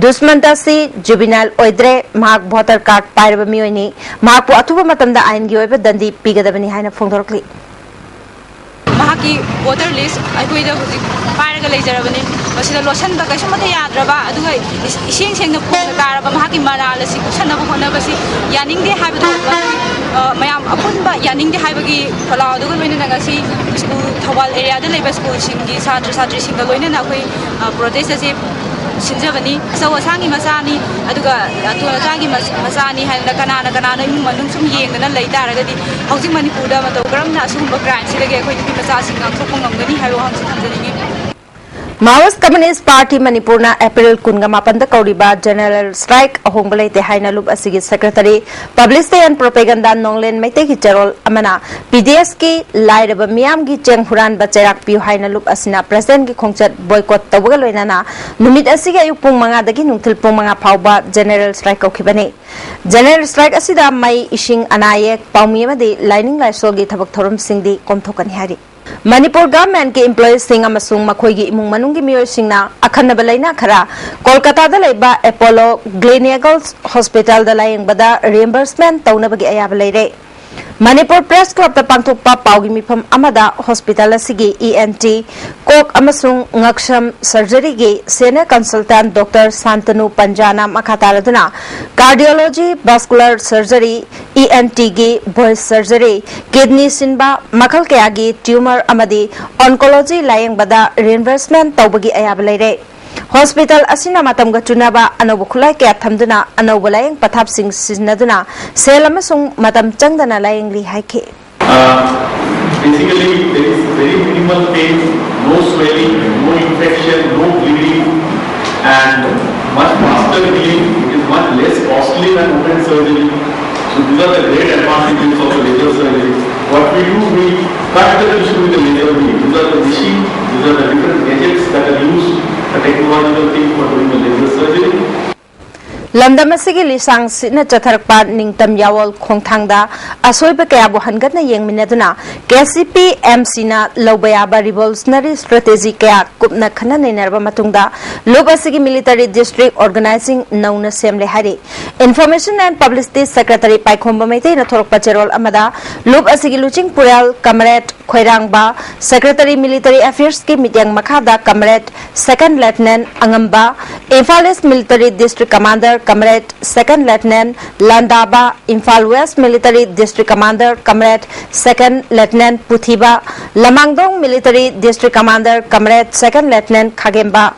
ꯗꯨꯁꯃꯟꯇ ꯑꯁꯤ ꯖꯨꯕꯤꯅꯥꯏꯜ ꯑꯣꯏꯗ꯭ꯔꯦ, ꯃꯍꯥꯛ ꯚꯣꯇꯔ ꯀꯥꯔꯗ ꯄꯥꯏꯔꯕ ꯃꯤꯑꯣꯏꯅꯤ, ꯃꯍꯥꯛꯄꯨ ꯑꯊꯨꯕ ꯃꯇꯝꯗ ꯑꯥꯏꯟꯒꯤ ꯑꯣꯏꯕ ꯗꯟꯗꯤ ꯄꯤꯒꯗꯕꯅꯤ ꯍꯥꯏꯅ ꯐꯣꯡꯗꯣꯔꯛꯂꯤ꯫ ꯃꯍꯥꯛꯀꯤ ꯚꯣꯇꯔ ꯂꯤꯁ ꯑꯩꯈꯣꯏꯗ ꯍꯧꯖꯤꯛ ꯄꯥꯏꯔꯒ ꯂꯩꯖꯔꯕꯅꯤ꯫ ꯃꯁꯤꯗ ꯂꯣꯠꯁꯤꯟꯕ ꯀꯩꯁꯨꯃꯠꯇ ꯌꯥꯗ꯭ꯔꯕ, ꯑꯗꯨꯒ ꯏꯁ-, ꯏꯁꯦꯡ ꯁꯦꯡꯅ ꯐꯣꯡꯅ ꯇꯥꯔꯕ ꯃꯍꯥꯛꯀꯤ ꯃꯔꯥꯜ ꯑꯁꯤ ꯀꯨꯞꯁꯟꯅꯕ ꯍꯣꯠꯅꯕꯁꯤ ꯌꯥꯅꯤꯡꯗꯦ ꯍꯥꯏꯕꯗꯨ, ꯑ, ꯃꯌꯥꯝ ꯑꯄꯨꯟꯕ ꯌꯥꯅꯤꯡꯗꯦ ꯍꯥꯏꯕꯒꯤ ꯈꯣꯜꯂꯥꯎ ꯑꯗꯨꯒ ꯂꯣꯏꯅꯅ ꯉꯁꯤ ꯁ꯭ꯀꯨꯜ, ꯊꯧꯕꯥꯜ ꯑꯦꯔꯤꯌꯥꯗ ꯂꯩꯕ ꯁ꯭ꯀꯨꯜꯁꯤꯡꯒꯤ ꯁꯥꯇ꯭ꯔ ꯁꯥꯇ꯭ꯔꯤꯁꯤꯡꯒ ꯂꯣꯏꯅꯅ ꯑꯩꯈꯣꯏ, ꯑ, ꯄ꯭ꯔꯣꯇꯦꯁ ꯑꯁꯤ ꯁꯤꯟꯖꯕꯅꯤ꯫ ꯑꯆꯧ ꯑꯁꯥꯡꯒꯤ ꯃꯆꯥꯅꯤ, ꯑꯗꯨꯒ ꯑꯇꯣꯟ ꯑꯇꯥꯒꯤ ꯃꯆ-, ꯃꯆꯥꯅꯤ ꯍꯥꯏꯗꯅ ꯀꯅꯥꯅ ꯀꯅꯥꯅ ꯏꯃꯨꯡ ꯃꯅꯨꯡ ꯁꯨꯝ ꯌꯦꯡꯗꯅ ꯂꯩ ꯇꯥꯔꯒꯗꯤ, ꯍꯧꯖꯤꯛ ꯃꯅꯤꯄꯨꯔꯗ ꯃꯇꯧ ꯀꯔꯝꯅ ꯑꯁꯤꯒꯨꯝꯕ ꯀ꯭ꯔꯥꯏꯝꯁꯤꯗꯒꯤ ꯑꯩꯈꯣꯏ ꯅꯨꯄꯤ ꯃꯆꯥꯁꯤꯡ ꯉꯥꯛꯊꯣꯛꯄ ꯉꯝꯒꯅꯤ ꯍꯥꯏꯕ ꯋꯥꯍꯪꯁꯤ ꯊꯝꯖꯅꯤꯡꯉꯤ꯫ Maoist Communist Party ꯃꯅꯤꯄꯨꯔꯅ ꯑꯦꯄ꯭ꯔꯤꯜ ꯀꯨꯟꯒ ꯃꯥꯄꯟꯗ ꯀꯧꯔꯤꯕ General Strike ꯑꯍꯣꯡꯕ ꯂꯩꯇꯦ ꯍꯥꯏꯅ ꯂꯨꯞ ꯑꯁꯤꯒꯤ Secretary, Publicity and Propaganda ꯅꯣꯡꯂꯦꯟ ꯃꯩꯇꯩꯒꯤ ꯆꯦꯔꯣꯜ ꯑꯃꯅ P D S ꯀꯤ ꯂꯥꯏꯔꯕ ꯃꯤꯌꯥꯝꯒꯤ ꯆꯦꯡ ꯍꯨꯔꯥꯟꯕ ꯆꯩꯔꯥꯛ ꯄꯤꯌꯨ ꯍꯥꯏꯅ ꯂꯨꯞ ꯑꯁꯤꯅ President ꯀꯤ ꯈꯣꯡꯆꯠ boycott ꯇꯧꯕꯒ ꯂꯣꯏꯅꯅ ꯅꯨꯃꯤꯠ ꯑꯁꯤꯒꯤ ꯑꯌꯨꯛ ꯄꯨꯡ ꯃꯉꯥꯗꯒꯤ ꯅꯨꯡꯊꯤꯜ ꯄꯨꯡ ꯃꯉꯥ ꯐꯥꯎꯕ General Strike ꯀꯧꯈꯤꯕꯅꯤ꯫ General Strike ꯑꯁꯤꯗ ꯃꯩ, ꯏꯁꯤꯡ, ꯑꯅꯥ ꯑꯌꯦꯛ, ꯄꯥꯎꯃꯤ ꯑꯃꯗꯤ ꯂꯥꯏꯅꯤꯡ ꯂꯥꯏꯁꯣꯜꯒꯤ ꯊꯕꯛ ꯊꯧꯔꯝꯁꯤꯡꯗꯤ ꯀꯣꯝꯊꯣꯛꯀꯅꯤ ꯍꯥꯏꯔꯤ꯫ ꯃꯅꯤꯄꯨꯔ Government ꯀꯤ employee ꯁꯤꯡ ꯑꯃꯁꯨꯡ ꯃꯈꯣꯏꯒꯤ ꯏꯃꯨꯡ ꯃꯅꯨꯡꯒꯤ ꯃꯤꯑꯣꯏꯁꯤꯡꯅ ꯑꯈꯟꯅꯕ ꯂꯥꯏꯅꯥ ꯈꯔ ꯀꯣꯜꯀꯇꯥꯗ ꯂꯩꯕ Apollo Gleneagles Hospital ꯗ ꯂꯥꯌꯦꯡꯕꯗ reimbursement ꯇꯧꯅꯕꯒꯤ ꯑꯌꯥꯕ ꯂꯩꯔꯦ꯫ ꯃꯅꯤꯄꯨꯔ Press Club ꯇ ꯄꯥꯡꯊꯣꯛꯄ ꯄꯥꯎꯒꯤ ꯃꯤꯐꯝ ꯑꯃꯗ hospital ꯑꯁꯤꯒꯤ E N T, ꯀꯣꯛ ꯑꯃꯁꯨꯡ ꯉꯛꯁꯝ surgery ꯒꯤ senior consultant Doctor ꯁꯥꯟꯇꯅꯨ ꯄꯟꯖꯥꯅ ꯃꯈꯥ ꯇꯥꯔꯗꯨꯅ cardiology, vascular surgery, E N T ꯒꯤ voice surgery, kidney ꯁꯤꯟꯕ, ꯃꯈꯜ ꯀꯌꯥꯒꯤ tumor ꯑꯃꯗꯤ oncology ꯂꯥꯌꯦꯡꯕꯗ reimbursement ꯇꯧꯕꯒꯤ ꯑꯌꯥꯕ ꯂꯩꯔꯦ꯫ Hospital ꯑꯁꯤꯅ ꯃꯇꯝꯒ ꯆꯨꯅꯕ ꯑꯅꯧꯕ ꯈꯨꯠꯂꯥꯏ ꯀꯌꯥ ꯊꯝꯗꯨꯅ ꯑꯅꯧꯕ ꯂꯥꯌꯦꯡ ꯄꯊꯥꯞꯁꯤꯡ ꯁꯤꯖꯤꯟꯅꯗꯨꯅ ꯁꯦꯜ ꯑꯃꯁꯨꯡ ꯃꯇꯝ ꯆꯪꯗꯅ ꯂꯥꯌꯦꯡꯂꯤ ꯍꯥꯏꯈꯤ꯫ Uh, basically, there is very minimal pain, no swelling, no infection, no bleeding, and much faster healing. It is much less costly than open surgery. So these are the great advantages of the laser surgery. What we do, we cut the tissue with the laser beam. These are the machines, these are the different gadgets that are used, the technological thing for doing the laser surgery. ꯂꯝꯗꯝ ꯑꯁꯤꯒꯤ ꯂꯤꯁꯥꯡ ꯁꯤꯠꯅ ꯆꯠꯊꯔꯛꯄ ꯅꯤꯡꯇꯝ ꯌꯥꯋꯣꯜ ꯈꯣꯡꯊꯥꯡꯗ ꯑꯁꯣꯏꯕ ꯀꯌꯥꯕꯨ ꯍꯟꯒꯠꯅ ꯌꯦꯡꯃꯤꯟꯅꯗꯨꯅ K C P M C ꯅ ꯂꯧꯕ ꯌꯥꯕ revolutionary strategy ꯀꯌꯥ ꯀꯨꯞꯅ ꯈꯟꯅ ꯅꯩꯅꯔꯕ ꯃꯇꯨꯡꯗ ꯂꯨꯞ ꯑꯁꯤꯒꯤ military district organizing ꯅꯧꯅ ꯁꯦꯝꯂꯦ ꯍꯥꯏꯔꯤ꯫ Information and Publicity Secretary ꯄꯥꯏꯈꯣꯝꯕ ꯃꯩꯇꯩꯅ ꯊꯣꯔꯛꯄ ꯆꯦꯔꯣꯜ ꯑꯃꯗ ꯂꯨꯞ ꯑꯁꯤꯒꯤ ꯂꯨꯆꯤꯡ ꯄꯨꯔꯦꯜ Comrade ꯈꯣꯏꯔꯥꯡꯕ, Secretary Military Affairs ꯀꯤ ꯃꯤꯠꯌꯦꯡ ꯃꯈꯥꯗ Comrade Second Lieutenant ꯑꯉꯝꯕ, Imphal East Military District Commander Comrade Second Lieutenant ꯂꯥꯟꯗꯥꯕ, Imphal West Military District Commander Comrade Second Lieutenant ꯄꯨꯊꯤꯕ, ꯂꯃꯥꯡꯗꯣꯡ Military District Commander Comrade Second Lieutenant ꯈꯥꯒꯦꯝꯕ,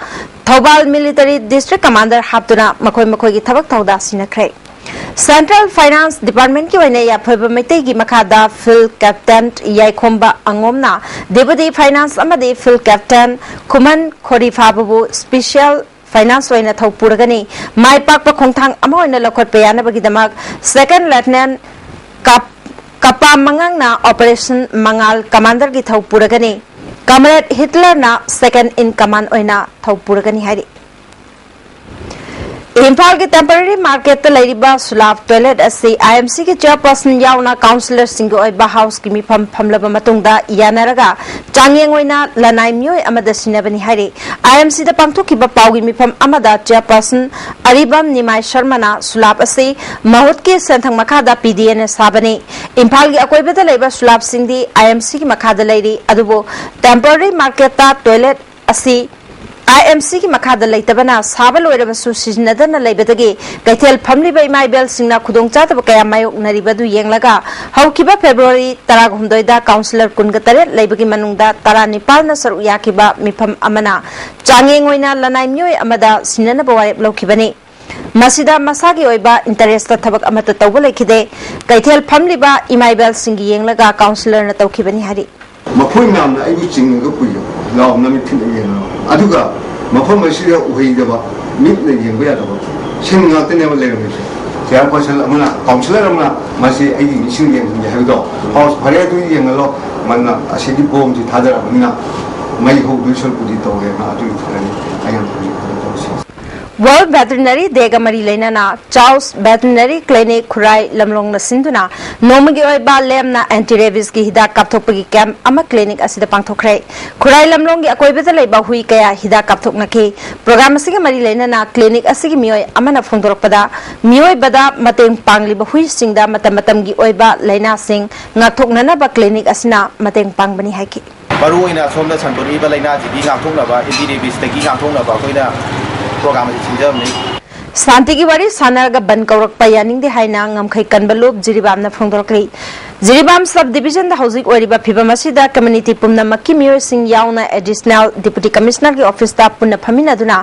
Thoubal Military District Commander ꯍꯥꯞꯇꯨꯅ ꯃꯈꯣꯏ ꯃꯈꯣꯏꯒꯤ ꯊꯕꯛ ꯊꯧꯗꯥ ꯁꯤꯟꯅꯈ꯭ꯔꯦ꯫ Central Finance Department ꯀꯤ ꯑꯣꯏꯅ ꯌꯥꯐꯣꯏꯕ ꯃꯩꯇꯩꯒꯤ ꯃꯈꯥꯗ Field Captain ꯌꯥꯏꯈꯣꯝꯕ ꯑꯉꯣꯝꯅ Deputy Finance ꯑꯃꯗꯤ Field Captain ꯈꯨꯃꯟ ꯈꯣꯔꯤꯐꯥꯕꯕꯨ Special Finance ꯑꯣꯏꯅ ꯊꯧ ꯄꯨꯔꯒꯅꯤ꯫ ꯃꯥꯏ ꯄꯥꯛꯄ ꯈꯣꯡꯊꯥꯡ ꯑꯃ ꯑꯣꯏꯅ ꯂꯧꯈꯠꯄ ꯌꯥꯅꯕꯒꯤꯗꯃꯛ Second Lieutenant ꯀꯥꯞ-, ꯀꯄꯥ ꯃꯉꯥꯡꯅ Operation ꯃꯉꯥꯜ Commander ꯒꯤ ꯊꯧ ꯄꯨꯔꯒꯅꯤ꯫ Comrade ꯍꯤꯠꯂꯔꯅ Second in Command ꯑꯣꯏꯅ ꯊꯧ ꯄꯨꯔꯒꯅꯤ ꯍꯥꯏꯔꯤ꯫ ꯏꯝꯐꯥꯜꯒꯤ temporary market ꯇ ꯂꯩꯔꯤꯕ ꯁꯨꯂꯥꯞ toilet ꯑꯁꯤ I M C ꯒꯤ chairperson ꯌꯥꯎꯅ councillor ꯁꯤꯡꯒꯤ ꯑꯣꯏꯕ house ꯀꯤ ꯃꯤꯐꯝ ꯐꯝꯂꯕ ꯃꯇꯨꯡꯗ ꯌꯥꯅꯔꯒ ꯆꯥꯡꯌꯦꯡ ꯑꯣꯏꯅ ꯂꯅꯥꯏ ꯃꯤꯑꯣꯏ ꯑꯃꯗ ꯁꯤꯟꯅꯕꯅꯤ ꯍꯥꯏꯔꯤ꯫ I M C ꯗ ꯄꯥꯡꯊꯣꯛꯈꯤꯕ ꯄꯥꯎꯒꯤ ꯃꯤꯐꯝ ꯑꯃꯗ chairperson ꯑꯔꯤꯕꯝ ꯅꯤꯃꯥꯏ ꯁꯔꯃꯅ ꯁꯨꯂꯥꯞ ꯑꯁꯤ ꯃꯍꯨꯠꯀꯤ ꯁꯦꯟꯊꯪ ꯃꯈꯥꯗ ꯄꯤꯗꯦꯅ ꯁꯥꯕꯅꯤ꯫ ꯏꯝꯐꯥꯜꯒꯤ ꯑꯀꯣꯏꯕꯗ ꯂꯩꯕ ꯁꯨꯂꯥꯞꯁꯤꯡꯗꯤ I M C ꯒꯤ ꯃꯈꯥꯗ ꯂꯩꯔꯤ, ꯑꯗꯨꯕꯨ temporary market ꯇ toilet ꯑꯁꯤ I M C ꯒꯤ ꯃꯈꯥꯗ ꯂꯩꯇꯕꯅ ꯁꯥꯕ ꯂꯣꯏꯔꯕꯁꯨ ꯁꯤꯖꯤꯟꯅꯗꯅ ꯂꯩꯕꯗꯒꯤ ꯀꯩꯊꯦꯜ ꯐꯝꯂꯤꯕ ꯏꯃꯥ ꯏꯕꯦꯜꯁꯤꯡꯅ ꯈꯨꯗꯣꯡꯆꯥꯗꯕ ꯀꯌꯥ ꯃꯥꯌꯣꯛꯅꯔꯤꯕ ꯑꯗꯨ ꯌꯦꯡꯂꯒ ꯍꯧꯈꯤꯕ February ꯇꯔꯥꯍꯨꯝꯗꯣꯏꯗ councillor ꯀꯨꯟꯒ ꯇꯔꯦꯠ ꯂꯩꯕꯒꯤ ꯃꯅꯨꯡꯗ ꯇꯔꯥꯅꯤꯄꯥꯜꯅ ꯁꯔꯨꯛ ꯌꯥꯈꯤꯕ ꯃꯤꯐꯝ ꯑꯃꯅ ꯆꯥꯡꯌꯦꯡ ꯑꯣꯏꯅ ꯂꯅꯥꯏ ꯃꯤꯑꯣꯏ ꯑꯃꯗ ꯁꯤꯟꯅꯅꯕ ꯋꯥꯔꯦꯞ ꯂꯧꯈꯤꯕꯅꯤ꯫ ꯃꯁꯤꯗ ꯃꯁꯥꯒꯤ ꯑꯣꯏꯕ interest ꯊꯕꯛ ꯑꯃꯠꯇ ꯇꯧꯕ ꯂꯩꯈꯤꯗꯦ꯫ ꯀꯩꯊꯦꯜ ꯐꯝꯂꯤꯕ ꯏꯃꯥ ꯏꯕꯦꯜꯁꯤꯡꯒꯤ ꯌꯦꯡꯂꯒ councillor ꯅ ꯇꯧꯈꯤꯕꯅꯤ ꯍꯥꯏꯔꯤ꯫ ꯃꯈꯣꯏ ꯃꯌꯥꯝꯅ ꯑꯩꯕꯨ ꯆꯤꯡꯉꯒ ꯄꯨꯏꯌꯦ, ꯂꯥꯎ ꯅꯃꯤꯠ ꯊꯤꯟꯅ ꯌꯦꯡꯉꯒ꯫ ꯑꯗꯨꯒ ꯃꯐꯝ ꯑꯁꯤꯗ ꯎꯍꯩꯗꯕ, ꯃꯤꯠꯅ ꯌꯦꯡꯕ ꯌꯥꯗꯕ ꯁꯤꯟ ꯉꯥꯛꯇꯅꯦꯕ ꯂꯩꯔꯝꯃꯤꯁꯦ꯫ Chairperson ꯑꯃꯅ, councillor ꯑꯃꯅ ꯃꯁꯤ ꯑꯩꯒꯤ ꯃꯤꯠꯁꯤꯡ ꯌꯦꯡꯍꯟꯒꯦ ꯍꯥꯏꯕꯗꯣ, house ꯐꯔꯦ ꯑꯗꯨ ꯌꯦꯡꯍꯜꯂꯣ, ꯃꯗꯨꯅ ꯑꯁꯤꯗꯤ ꯕꯣꯝꯁꯤ ꯊꯥꯗꯔꯕꯅꯤꯅ ꯃꯩ ꯍꯧꯗꯣꯏ ꯁꯔꯨꯛꯄꯨꯗꯤ ꯇꯧꯔꯦꯅ ꯑꯗꯨꯒꯤ ꯈꯜꯂꯅꯤ꯫ ꯑꯩ ꯌꯥꯝ ꯍꯧꯖꯤꯛ ꯀꯩꯅꯣ ꯇꯧꯁꯤ꯫ World Veterinary Day ꯒ ꯃꯔꯤ ꯂꯩꯅꯅ Chaos Veterinary Clinic ꯈꯨꯔꯥꯏ ꯂꯝꯂꯣꯡꯅ ꯁꯤꯟꯗꯨꯅ ꯅꯣꯡꯃꯒꯤ ꯑꯣꯏꯕ ꯂꯦꯝꯅ anti rabies ꯀꯤ ꯍꯤꯗꯥꯛ ꯀꯥꯞꯊꯣꯛꯄꯒꯤ camp ꯑꯃ clinic ꯑꯁꯤꯗ ꯄꯥꯡꯊꯣꯛꯈ꯭ꯔꯦ꯫ ꯈꯨꯔꯥꯏ ꯂꯝꯂꯣꯡꯒꯤ ꯑꯀꯣꯏꯕꯗ ꯂꯩꯕ ꯍꯨꯏ ꯀꯌꯥ ꯍꯤꯗꯥꯛ ꯀꯥꯞꯊꯣꯛꯅꯈꯤ꯫ Program ꯑꯁꯤꯒ ꯃꯔꯤ ꯂꯩꯅꯅ clinic ꯑꯁꯤꯒꯤ ꯃꯤꯑꯣꯏ ꯑꯃꯅ ꯐꯣꯡꯗꯣꯔꯛꯄꯗ, ꯃꯤꯑꯣꯏꯕꯗ ꯃꯇꯦꯡ ꯄꯥꯡꯂꯤꯕ ꯍꯨꯏꯁꯤꯡꯗ ꯃꯇꯝ ꯃꯇꯝꯒꯤ ꯑꯣꯏꯕ ꯂꯥꯏꯅꯥꯁꯤꯡ ꯉꯥꯛꯊꯣꯛꯅꯅꯕ clinic ꯑꯁꯤꯅ ꯃꯇꯦꯡ ꯄꯥꯡꯕꯅꯤ ꯍꯥꯏꯈꯤ꯫ ꯃꯔꯨꯑꯣꯏꯅ ꯁꯣꯝꯗ ꯁꯟꯗꯣꯛꯂꯤꯕ ꯂꯥꯏꯅꯥꯁꯤꯒꯤ ꯉꯥꯛꯊꯣꯛꯅꯕ, anti rabies ꯇꯒꯤ ꯉꯥꯛꯊꯣꯛꯅꯕ ꯑꯩꯈꯣꯏꯅ program ꯑꯁꯤ ꯁꯤꯟꯖꯕꯅꯤ꯫ ꯁꯥꯟꯇꯤꯒꯤ ꯋꯥꯔꯤ ꯁꯥꯟꯅꯔꯒ ꯕꯟ ꯀꯧꯔꯛꯄ ꯌꯥꯅꯤꯡꯗꯦ ꯍꯥꯏꯅ ꯉꯝꯈꯩ ꯀꯟꯕ ꯂꯨꯞ ꯖꯤꯔꯤꯕꯥꯝꯅ ꯐꯣꯡꯗꯣꯔꯛꯂꯤ꯫ ꯖꯤꯔꯤꯕꯥꯝ ꯁꯕ ꯗꯤꯕꯤꯖꯟꯗ ꯍꯧꯖꯤꯛ ꯑꯣꯏꯔꯤꯕ ꯐꯤꯕꯝ ꯑꯁꯤꯗ ꯀꯝꯃ꯭ꯌꯨꯅꯤꯇꯤ ꯄꯨꯝꯅꯃꯛꯀꯤ ꯃꯤꯑꯣꯏꯁꯤꯡ ꯌꯥꯎꯅ ꯑꯦꯗꯤꯁꯅꯦꯜ ꯗꯤꯄꯨꯇꯤ ꯀꯃꯤꯁꯅꯔꯒꯤ ꯑꯣꯐꯤꯁꯇ ꯄꯨꯟꯅ ꯐꯝꯃꯤꯟꯅꯗꯨꯅ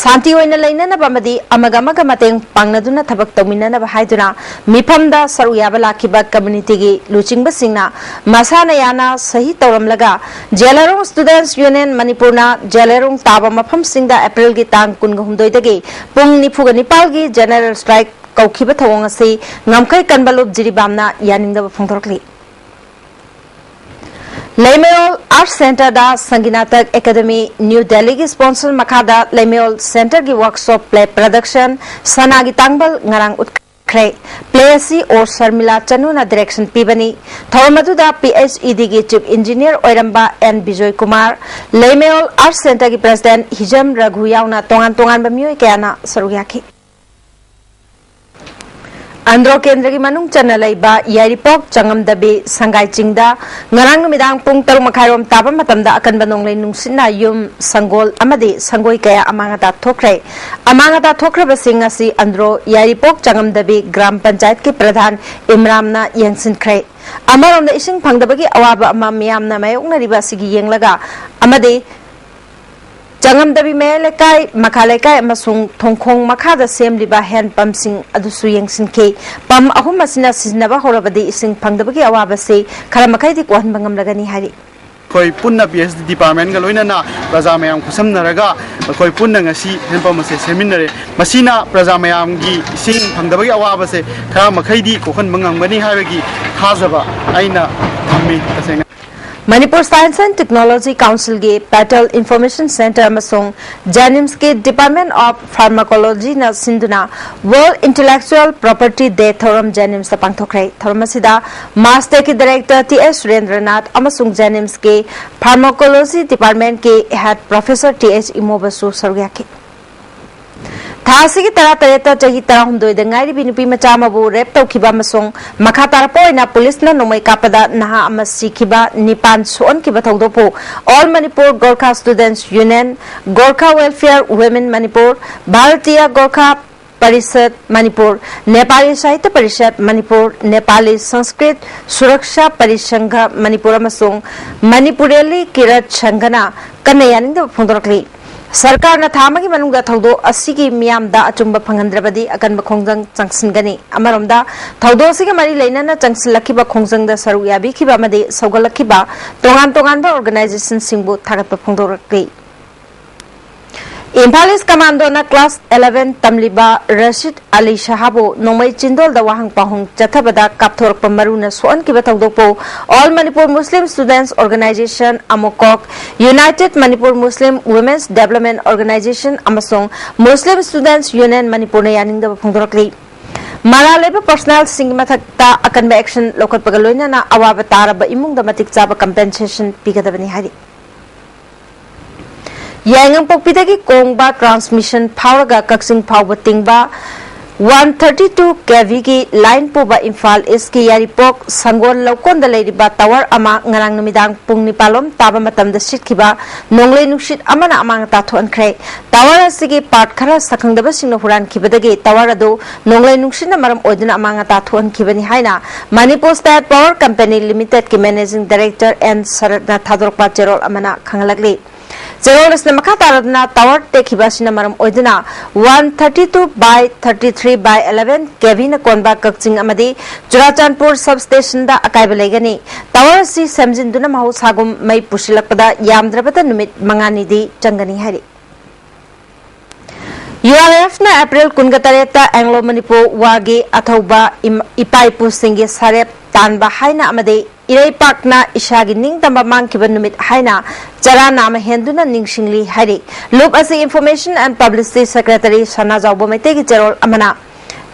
ꯁꯥꯟꯇꯤ ꯑꯣꯏꯅ ꯂꯩꯅꯅꯕ ꯑꯃꯗꯤ ꯑꯃꯒ ꯑꯃꯒ ꯃꯇꯦꯡ ꯄꯥꯡꯅꯗꯨꯅ ꯊꯕꯛ ꯇꯧꯃꯤꯟꯅꯅꯕ ꯍꯥꯏꯗꯨꯅ ꯃꯤꯐꯝꯗ ꯁꯔꯨꯛ ꯌꯥꯕ ꯂꯥꯛꯈꯤꯕ ꯀꯝꯃ꯭ꯌꯨꯅꯤꯇꯤꯒꯤ ꯂꯨꯆꯤꯡꯕꯁꯤꯡꯅ ꯃꯁꯥꯅ ꯌꯥꯅ ꯁꯍꯤ ꯇꯧꯔꯝꯂꯒ ꯖꯦꯂꯥꯔꯣꯡ ꯁ꯭ꯇꯨꯗꯦꯟꯠꯁ ꯌꯨꯅꯤꯌꯟ ꯃꯅꯤꯄꯨꯔꯅ ꯖꯦꯂꯥꯔꯣꯡ ꯇꯥꯕ ꯃꯐꯝꯁꯤꯡꯗ ꯑꯦꯄ꯭ꯔꯤꯜꯒꯤ ꯇꯥꯡ ꯀꯨꯟꯒ ꯍꯨꯝꯗꯣꯏꯗꯒꯤ ꯄꯨꯡ ꯅꯤꯐꯨꯒ ꯅꯤꯄꯥꯜꯒꯤ ꯖꯦꯅꯔꯦꯜ ꯁ꯭ꯇ꯭ꯔꯥꯏꯛ ꯀꯧꯈꯤꯕ ꯊꯧꯑꯣꯡ ꯑꯁꯤ ꯉꯝꯈꯩ ꯀꯟꯕ ꯂꯨꯞ ꯖꯤꯔꯤꯕꯥꯝꯅ ꯌꯥꯅꯤꯡꯗꯕ ꯐꯣꯡꯗꯣꯔꯛꯂꯤ꯫ ꯂꯩꯃꯌꯣꯜ ꯑꯥꯔꯠ ꯁꯦꯟꯇꯔꯗ ꯁꯪꯒꯤꯅꯥꯇꯛ ꯑꯦꯀꯥꯗꯃꯤ ꯅ꯭ꯌꯨ ꯗꯦꯜꯂꯤꯒꯤ ꯁ꯭ꯄꯣꯟꯁꯔ ꯃꯈꯥꯗ ꯂꯩꯃꯌꯣꯜ ꯁꯦꯟꯇꯔꯒꯤ ꯋꯥꯔꯛꯁꯣꯞ ꯄ꯭ꯂꯦ ꯄ꯭ꯔꯗꯛꯁꯟ ꯁꯅꯥꯒꯤ ꯇꯥꯡꯕꯜ ꯉꯔꯥꯡ ꯎꯠꯈ꯭ꯔꯦ꯫ ꯄ꯭ꯂꯦ ꯑꯁꯤ ꯑꯣ ꯁꯔꯃꯤꯂꯥ ꯆꯅꯨꯅ ꯗꯤꯔꯦꯛꯁꯟ ꯄꯤꯕꯅꯤ꯫ ꯊꯧꯔꯝ ꯑꯗꯨꯗ P H E ꯗꯤꯒꯤ chief engineer ꯑꯣꯏꯔꯝꯕ ꯑꯦꯟ ꯕꯤꯖꯣꯏ ꯀꯨꯃꯥꯔ, ꯂꯩꯃꯌꯣꯜ ꯑꯥꯔꯠ ꯁꯦꯟꯇꯔꯒꯤ ꯄ꯭ꯔꯁꯤꯗꯦꯟꯠ ꯍꯤꯖꯝ ꯔꯘꯨ ꯌꯥꯎꯅ ꯇꯣꯉꯥꯟ ꯇꯣꯉꯥꯟꯕ ꯃꯤꯑꯣꯏ ꯀꯌꯥꯅ ꯁꯔꯨꯛ ꯌꯥꯈꯤ꯫ ꯑꯟꯗ꯭ꯔꯣ ꯀꯦꯟꯗ꯭ꯔꯒꯤ ꯃꯅꯨꯡ ꯆꯟꯅ ꯂꯩꯕ ꯌꯥꯏꯔꯤꯄꯣꯛ ꯆꯉꯝꯗꯕꯤ ꯁꯪꯒꯥꯏ ꯆꯤꯡꯗ ꯉꯔꯥꯡ ꯅꯨꯃꯤꯗꯥꯡ ꯄꯨꯡ ꯇꯔꯨꯛ ꯃꯈꯥꯏꯔꯣꯝ ꯇꯥꯕ ꯃꯇꯝꯗ ꯑꯀꯟꯕ ꯅꯣꯡꯂꯩ ꯅꯨꯡꯁꯤꯠꯅ ꯌꯨꯝ, ꯁꯪꯒꯣꯜ ꯑꯃꯗꯤ ꯁꯪꯒꯣꯏ ꯀꯌꯥ ꯑꯃꯥꯡ ꯑꯇꯥ ꯊꯣꯛꯈ꯭ꯔꯦ꯫ ꯑꯃꯥꯡ ꯑꯇꯥ ꯊꯣꯛꯈ꯭ꯔꯕꯁꯤꯡ ꯑꯁꯤ ꯑꯟꯗ꯭ꯔꯣ ꯌꯥꯏꯔꯤꯄꯣꯛ ꯆꯉꯝꯗꯕꯤ ꯒ꯭ꯔꯥꯝ ꯄꯟꯆꯥꯌꯠꯀꯤ ꯄ꯭ꯔꯙꯥꯟ ꯏꯝꯔꯥꯝꯅ ꯌꯦꯡꯁꯤꯟꯈ꯭ꯔꯦ꯫ ꯑꯃꯔꯣꯝꯗ ꯏꯁꯤꯡ ꯐꯪꯗꯕꯒꯤ ꯑꯋꯥꯕ ꯑꯃ ꯃꯤꯌꯥꯝꯅ ꯃꯥꯌꯣꯛꯅꯔꯤꯕ ꯑꯁꯤꯒꯤ ꯌꯦꯡꯂꯒ ꯑꯃꯗꯤ ꯆꯉꯝꯗꯕꯤ ꯃꯌꯥꯏ ꯂꯩꯀꯥꯏ, ꯃꯈꯥ ꯂꯩꯀꯥꯏ ꯑꯃꯁꯨꯡ ꯊꯣꯡꯈꯣꯡ ꯃꯈꯥꯗ ꯁꯦꯝꯂꯤꯕ ꯍꯦꯟ ꯄꯝꯁꯤꯡ ꯑꯗꯨꯁꯨ ꯌꯦꯡꯁꯤꯟꯈꯤ꯫ ꯄꯝ ꯑꯍꯨꯝ ꯑꯁꯤꯅ ꯁꯤꯖꯤꯟꯅꯕ ꯍꯧꯔꯕꯗꯤ ꯏꯁꯤꯡ ꯐꯪꯗꯕꯒꯤ ꯑꯋꯥꯕꯁꯤ ꯈꯔ ꯃꯈꯩꯗꯤ ꯀꯣꯛꯍꯟꯕ ꯉꯝꯂꯒꯅꯤ ꯍꯥꯏꯔꯤ꯫ ꯑꯩꯈꯣꯏ ꯄꯨꯟꯅ ꯄꯤ ꯑꯩꯆ ꯗꯤ ꯗꯤꯄꯥꯔꯠꯃꯦꯟꯒ ꯂꯣꯏꯅꯅ ꯄ꯭ꯔꯖꯥ ꯃꯌꯥꯝ ꯈꯨꯠꯁꯝꯅꯔꯒ ꯑꯩꯈꯣꯏ ꯄꯨꯟꯅ ꯉꯁꯤ ꯍꯦꯟꯄꯝ ꯑꯁꯦ ꯁꯦꯝꯃꯤꯟꯅꯔꯦ꯫ ꯃꯁꯤꯅ ꯄ꯭ꯔꯖꯥ ꯃꯌꯥꯝꯒꯤ ꯏꯁꯤꯡ ꯐꯪꯗꯕꯒꯤ ꯑꯋꯥꯕꯁꯦ ꯈꯔ ꯃꯈꯩꯗꯤ ꯀꯣꯛꯍꯟꯕ ꯉꯝꯒꯅꯤ ꯍꯥꯏꯕꯒꯤ ꯊꯥꯖꯕ ꯑꯩꯅ ꯊꯝꯃꯤ꯫ ꯇꯁꯦꯡꯅ Manipur Science and Technology Council ꯒꯤ Patel Information Center ꯑꯃꯁꯨꯡ JNIMS ꯀꯤ Department of Pharmacology ꯅ ꯁꯤꯟꯗꯨꯅ World Intellectual Property Day ꯊꯧꯔꯝ JNIMS ꯇ ꯄꯥꯡꯊꯣꯛꯈ꯭ꯔꯦ꯫ ꯊꯧꯔꯝ ꯑꯁꯤꯗ MASTECH ꯀꯤ Director ꯇꯤ ꯑꯦꯁ ꯁꯨꯔꯦꯟꯗ꯭ꯔꯅꯥꯊ ꯑꯃꯁꯨꯡ JNIMS ꯀꯤ Pharmacology Department ꯀꯤ Head Professor ꯇꯤ ꯑꯦꯁ ꯏꯃꯣꯕꯁꯨ ꯁꯔꯨꯛ ꯌꯥꯈꯤ꯫ ꯊꯥ ꯑꯁꯤꯒꯤ ꯇꯔꯥꯇꯔꯦꯠꯇ ꯆꯍꯤ ꯇꯔꯥꯍꯨꯝꯗꯣꯏꯗ ꯉꯥꯏꯔꯤꯕꯤ ꯅꯨꯄꯤ ꯃꯆꯥ ꯑꯃꯕꯨ ꯔꯦꯞ ꯇꯧꯈꯤꯕ ꯑꯃꯁꯨꯡ ꯃꯈꯥ ꯇꯥꯔꯛꯄ ꯑꯣꯏꯅ ꯄꯨꯂꯤꯁꯅ ꯅꯣꯡꯃꯩ ꯀꯥꯞꯄꯗ ꯅꯍꯥ ꯑꯃ ꯁꯤꯈꯤꯕ, ꯅꯤꯄꯥꯟ ꯁꯣꯛꯍꯟꯈꯤꯕ ꯊꯧꯗꯣꯛꯄꯨ All Manipur Gorkha Students Union, Gorkha Welfare Women Manipur, Bharatiya Gorkha parishad Manipur, Nepali ꯁꯥꯍꯤꯇ꯭ꯌ ꯄꯔꯤꯁꯠ ꯃꯅꯤꯄꯨꯔ, ꯅꯦꯄꯥꯂꯤ ꯁꯪꯁꯀ꯭ꯔꯤꯠ ꯁꯨꯔꯛꯁꯥ ꯄꯔꯤꯁꯪꯘ ꯃꯅꯤꯄꯨꯔ ꯑꯃꯁꯨꯡ ꯃꯅꯤꯄꯨꯔꯦꯂꯤ ꯀꯤꯔꯠ ꯁꯪꯘꯅ ꯀꯟꯅ ꯌꯥꯅꯤꯡꯗꯕ ꯐꯣꯡꯗꯣꯔꯛꯂꯤ꯫ ꯁꯔꯀꯥꯔꯅ ꯊꯥ ꯑꯃꯒꯤ ꯃꯅꯨꯡꯗ ꯊꯧꯗꯣꯛ ꯑꯁꯤꯒꯤ ꯃꯤꯌꯥꯝꯗ ꯑꯆꯨꯝꯕ ꯐꯪꯍꯟꯗ꯭ꯔꯕꯗꯤ ꯑꯀꯟꯕ ꯈꯣꯡꯖꯪ ꯆꯪꯁꯤꯟꯒꯅꯤ꯫ ꯑꯃꯔꯣꯝꯗ, ꯊꯧꯗꯣꯛ ꯑꯁꯤꯒ ꯃꯔꯤ ꯂꯩꯅꯅ ꯆꯪꯁꯤꯜꯂꯛꯈꯤꯕ ꯈꯣꯡꯖꯪꯗ ꯁꯔꯨꯛ ꯌꯥꯕꯤꯈꯤꯕ ꯑꯃꯗꯤ ꯁꯧꯒꯠꯂꯛꯈꯤꯕ ꯇꯣꯉꯥꯟ ꯇꯣꯉꯥꯟꯕ organization ꯁꯤꯡꯕꯨ ꯊꯥꯒꯠꯄ ꯐꯣꯡꯗꯣꯔꯛꯂꯤ꯫ ꯏꯝꯐꯥꯜ ꯏꯁ ꯀꯃꯥꯟꯗꯣꯅ class eleven ꯇꯝꯂꯤꯕ ꯔꯁꯤꯗ ꯑꯂꯤ ꯁꯍꯥꯕꯨ ꯅꯣꯡꯃꯩ ꯆꯤꯟꯗꯣꯜꯗ ꯋꯥꯍꯪ ꯄꯥꯎꯍꯪ ꯆꯠꯊꯕꯗ ꯀꯥꯞꯊꯣꯔꯛꯄ ꯃꯔꯨꯅ ꯁꯣꯛꯍꯟꯈꯤꯕ ꯊꯧꯗꯣꯛꯄꯨ All Manipur Muslim Students Organization, ꯑꯃꯣꯀꯣꯛ, United Manipur Muslim Women's Development Organization ꯑꯃꯁꯨꯡ Muslim Students Union ꯃꯅꯤꯄꯨꯔꯅ ꯌꯥꯅꯤꯡꯗꯕ ꯐꯣꯡꯗꯣꯔꯛꯂꯤ꯫ ꯃꯔꯥꯜ ꯂꯩꯕ personnel ꯁꯤꯡꯒꯤ ꯃꯊꯛꯇ ꯑꯀꯟꯕ action ꯂꯧꯈꯠꯄꯒ ꯂꯣꯏꯅꯅ ꯑꯋꯥꯕ ꯇꯥꯔꯕ ꯏꯃꯨꯡꯗ ꯃꯇꯤꯛ ꯆꯥꯕ compensation ꯄꯤꯒꯗꯕꯅꯤ ꯍꯥꯏꯔꯤ꯫ ꯌꯥꯏꯉꯪꯄꯣꯛꯄꯤꯗꯒꯤ ꯀꯣꯡꯕ transmission ꯐꯥꯎꯔꯒ ꯀꯛꯆꯤꯡ ꯐꯥꯎꯕ ꯇꯤꯡꯕ one thirty two KV ꯒꯤ line ꯄꯨꯕ ꯏꯝꯐꯥꯜ ꯏꯁꯀꯤ ꯌꯥꯏꯔꯤꯄꯣꯛ ꯁꯪꯒꯣꯜ ꯂꯧꯀꯣꯟꯗ ꯂꯩꯔꯤꯕ tower ꯑꯃ ꯉꯔꯥꯡ ꯅꯨꯃꯤꯗꯥꯡ ꯄꯨꯡ ꯅꯤꯄꯥꯜ ꯂꯣꯝ ꯇꯥꯕ ꯃꯇꯝꯗ ꯁꯤꯠꯈꯤꯕ ꯅꯣꯡꯂꯩ ꯅꯨꯡꯁꯤꯠ ꯑꯃꯅ ꯑꯃꯥꯡ ꯑꯇꯥ ꯊꯣꯛꯍꯟꯈ꯭ꯔꯦ꯫ Tower ꯑꯁꯤꯒꯤ part ꯈꯔ ꯁꯛꯈꯪꯗꯕꯁꯤꯡꯅ ꯍꯨꯔꯥꯟꯈꯤꯕꯗꯒꯤ tower ꯑꯗꯨ ꯅꯣꯡꯂꯩ ꯅꯨꯡꯁꯤꯠꯅ ꯃꯔꯝ ꯑꯣꯏꯗꯨꯅ ꯑꯃꯥꯡ ꯑꯇꯥ ꯊꯣꯛꯍꯟꯈꯤꯕꯅꯤ ꯍꯥꯏꯅ Manipur State Power Company Limited ꯀꯤ Managing Director ꯑꯦꯟ ꯁꯔꯠꯅ ꯊꯥꯗꯣꯔꯛꯄ ꯆꯦꯔꯣꯜ ꯑꯃꯅ ꯈꯪꯍꯜꯂꯛꯂꯤ꯫ ꯆꯦꯔꯣꯜ ꯑꯁꯤꯅ ꯃꯈꯥ ꯇꯥꯔꯗꯨꯅ tower ꯇꯦꯛꯈꯤꯕ ꯑꯁꯤꯅ ꯃꯔꯝ ꯑꯣꯏꯗꯨꯅ one thirty two by thirty three by eleven KV ꯅ ꯀꯣꯟꯕ ꯀꯛꯆꯤꯡ ꯑꯃꯗꯤ ꯆꯨꯔꯥꯆꯥꯟꯄꯨꯔ substation ꯗ ꯑꯀꯥꯏꯕ ꯂꯩꯒꯅꯤ꯫ Tower ꯑꯁꯤ ꯁꯦꯝꯖꯤꯟꯗꯨꯅ ꯃꯍꯧꯁꯥꯒꯨꯝ ꯃꯩ ꯄꯨꯁꯤꯜꯂꯛꯄꯗ ꯌꯥꯝꯗ꯭ꯔꯕꯗ ꯅꯨꯃꯤꯠ ꯃꯉꯥꯅꯤꯗꯤ ꯆꯪꯒꯅꯤ ꯍꯥꯏꯔꯤ꯫ URF ꯅ April ꯀꯨꯟꯒ ꯇꯔꯦꯠꯇ Anglo Manipur War ꯒꯤ ꯑꯊꯧꯕ ꯏꯝ-, ꯏꯄꯥ ꯏꯄꯨꯁꯤꯡꯒꯤ ꯁꯔꯦꯞ ꯇꯥꯟꯕ ꯍꯥꯏꯅ ꯑꯃꯗꯤ ꯏꯔꯩꯄꯥꯛꯅ ꯏꯁꯥꯒꯤ ꯅꯤꯡꯇꯝꯕ ꯃꯥꯡꯈꯤꯕ ꯅꯨꯃꯤꯠ ꯍꯥꯏꯅ ꯆꯔꯥ ꯅꯥꯝꯃ ꯍꯦꯟꯗꯨꯅ ꯅꯤꯡꯁꯤꯡꯂꯤ ꯍꯥꯏꯔꯤ꯫ ꯂꯨꯞ ꯑꯁꯤ Information and Publicity Secretary ꯁꯅꯥꯖꯥꯎꯕ ꯃꯩꯇꯩꯒꯤ ꯆꯦꯔꯣꯜ ꯑꯃꯅ꯫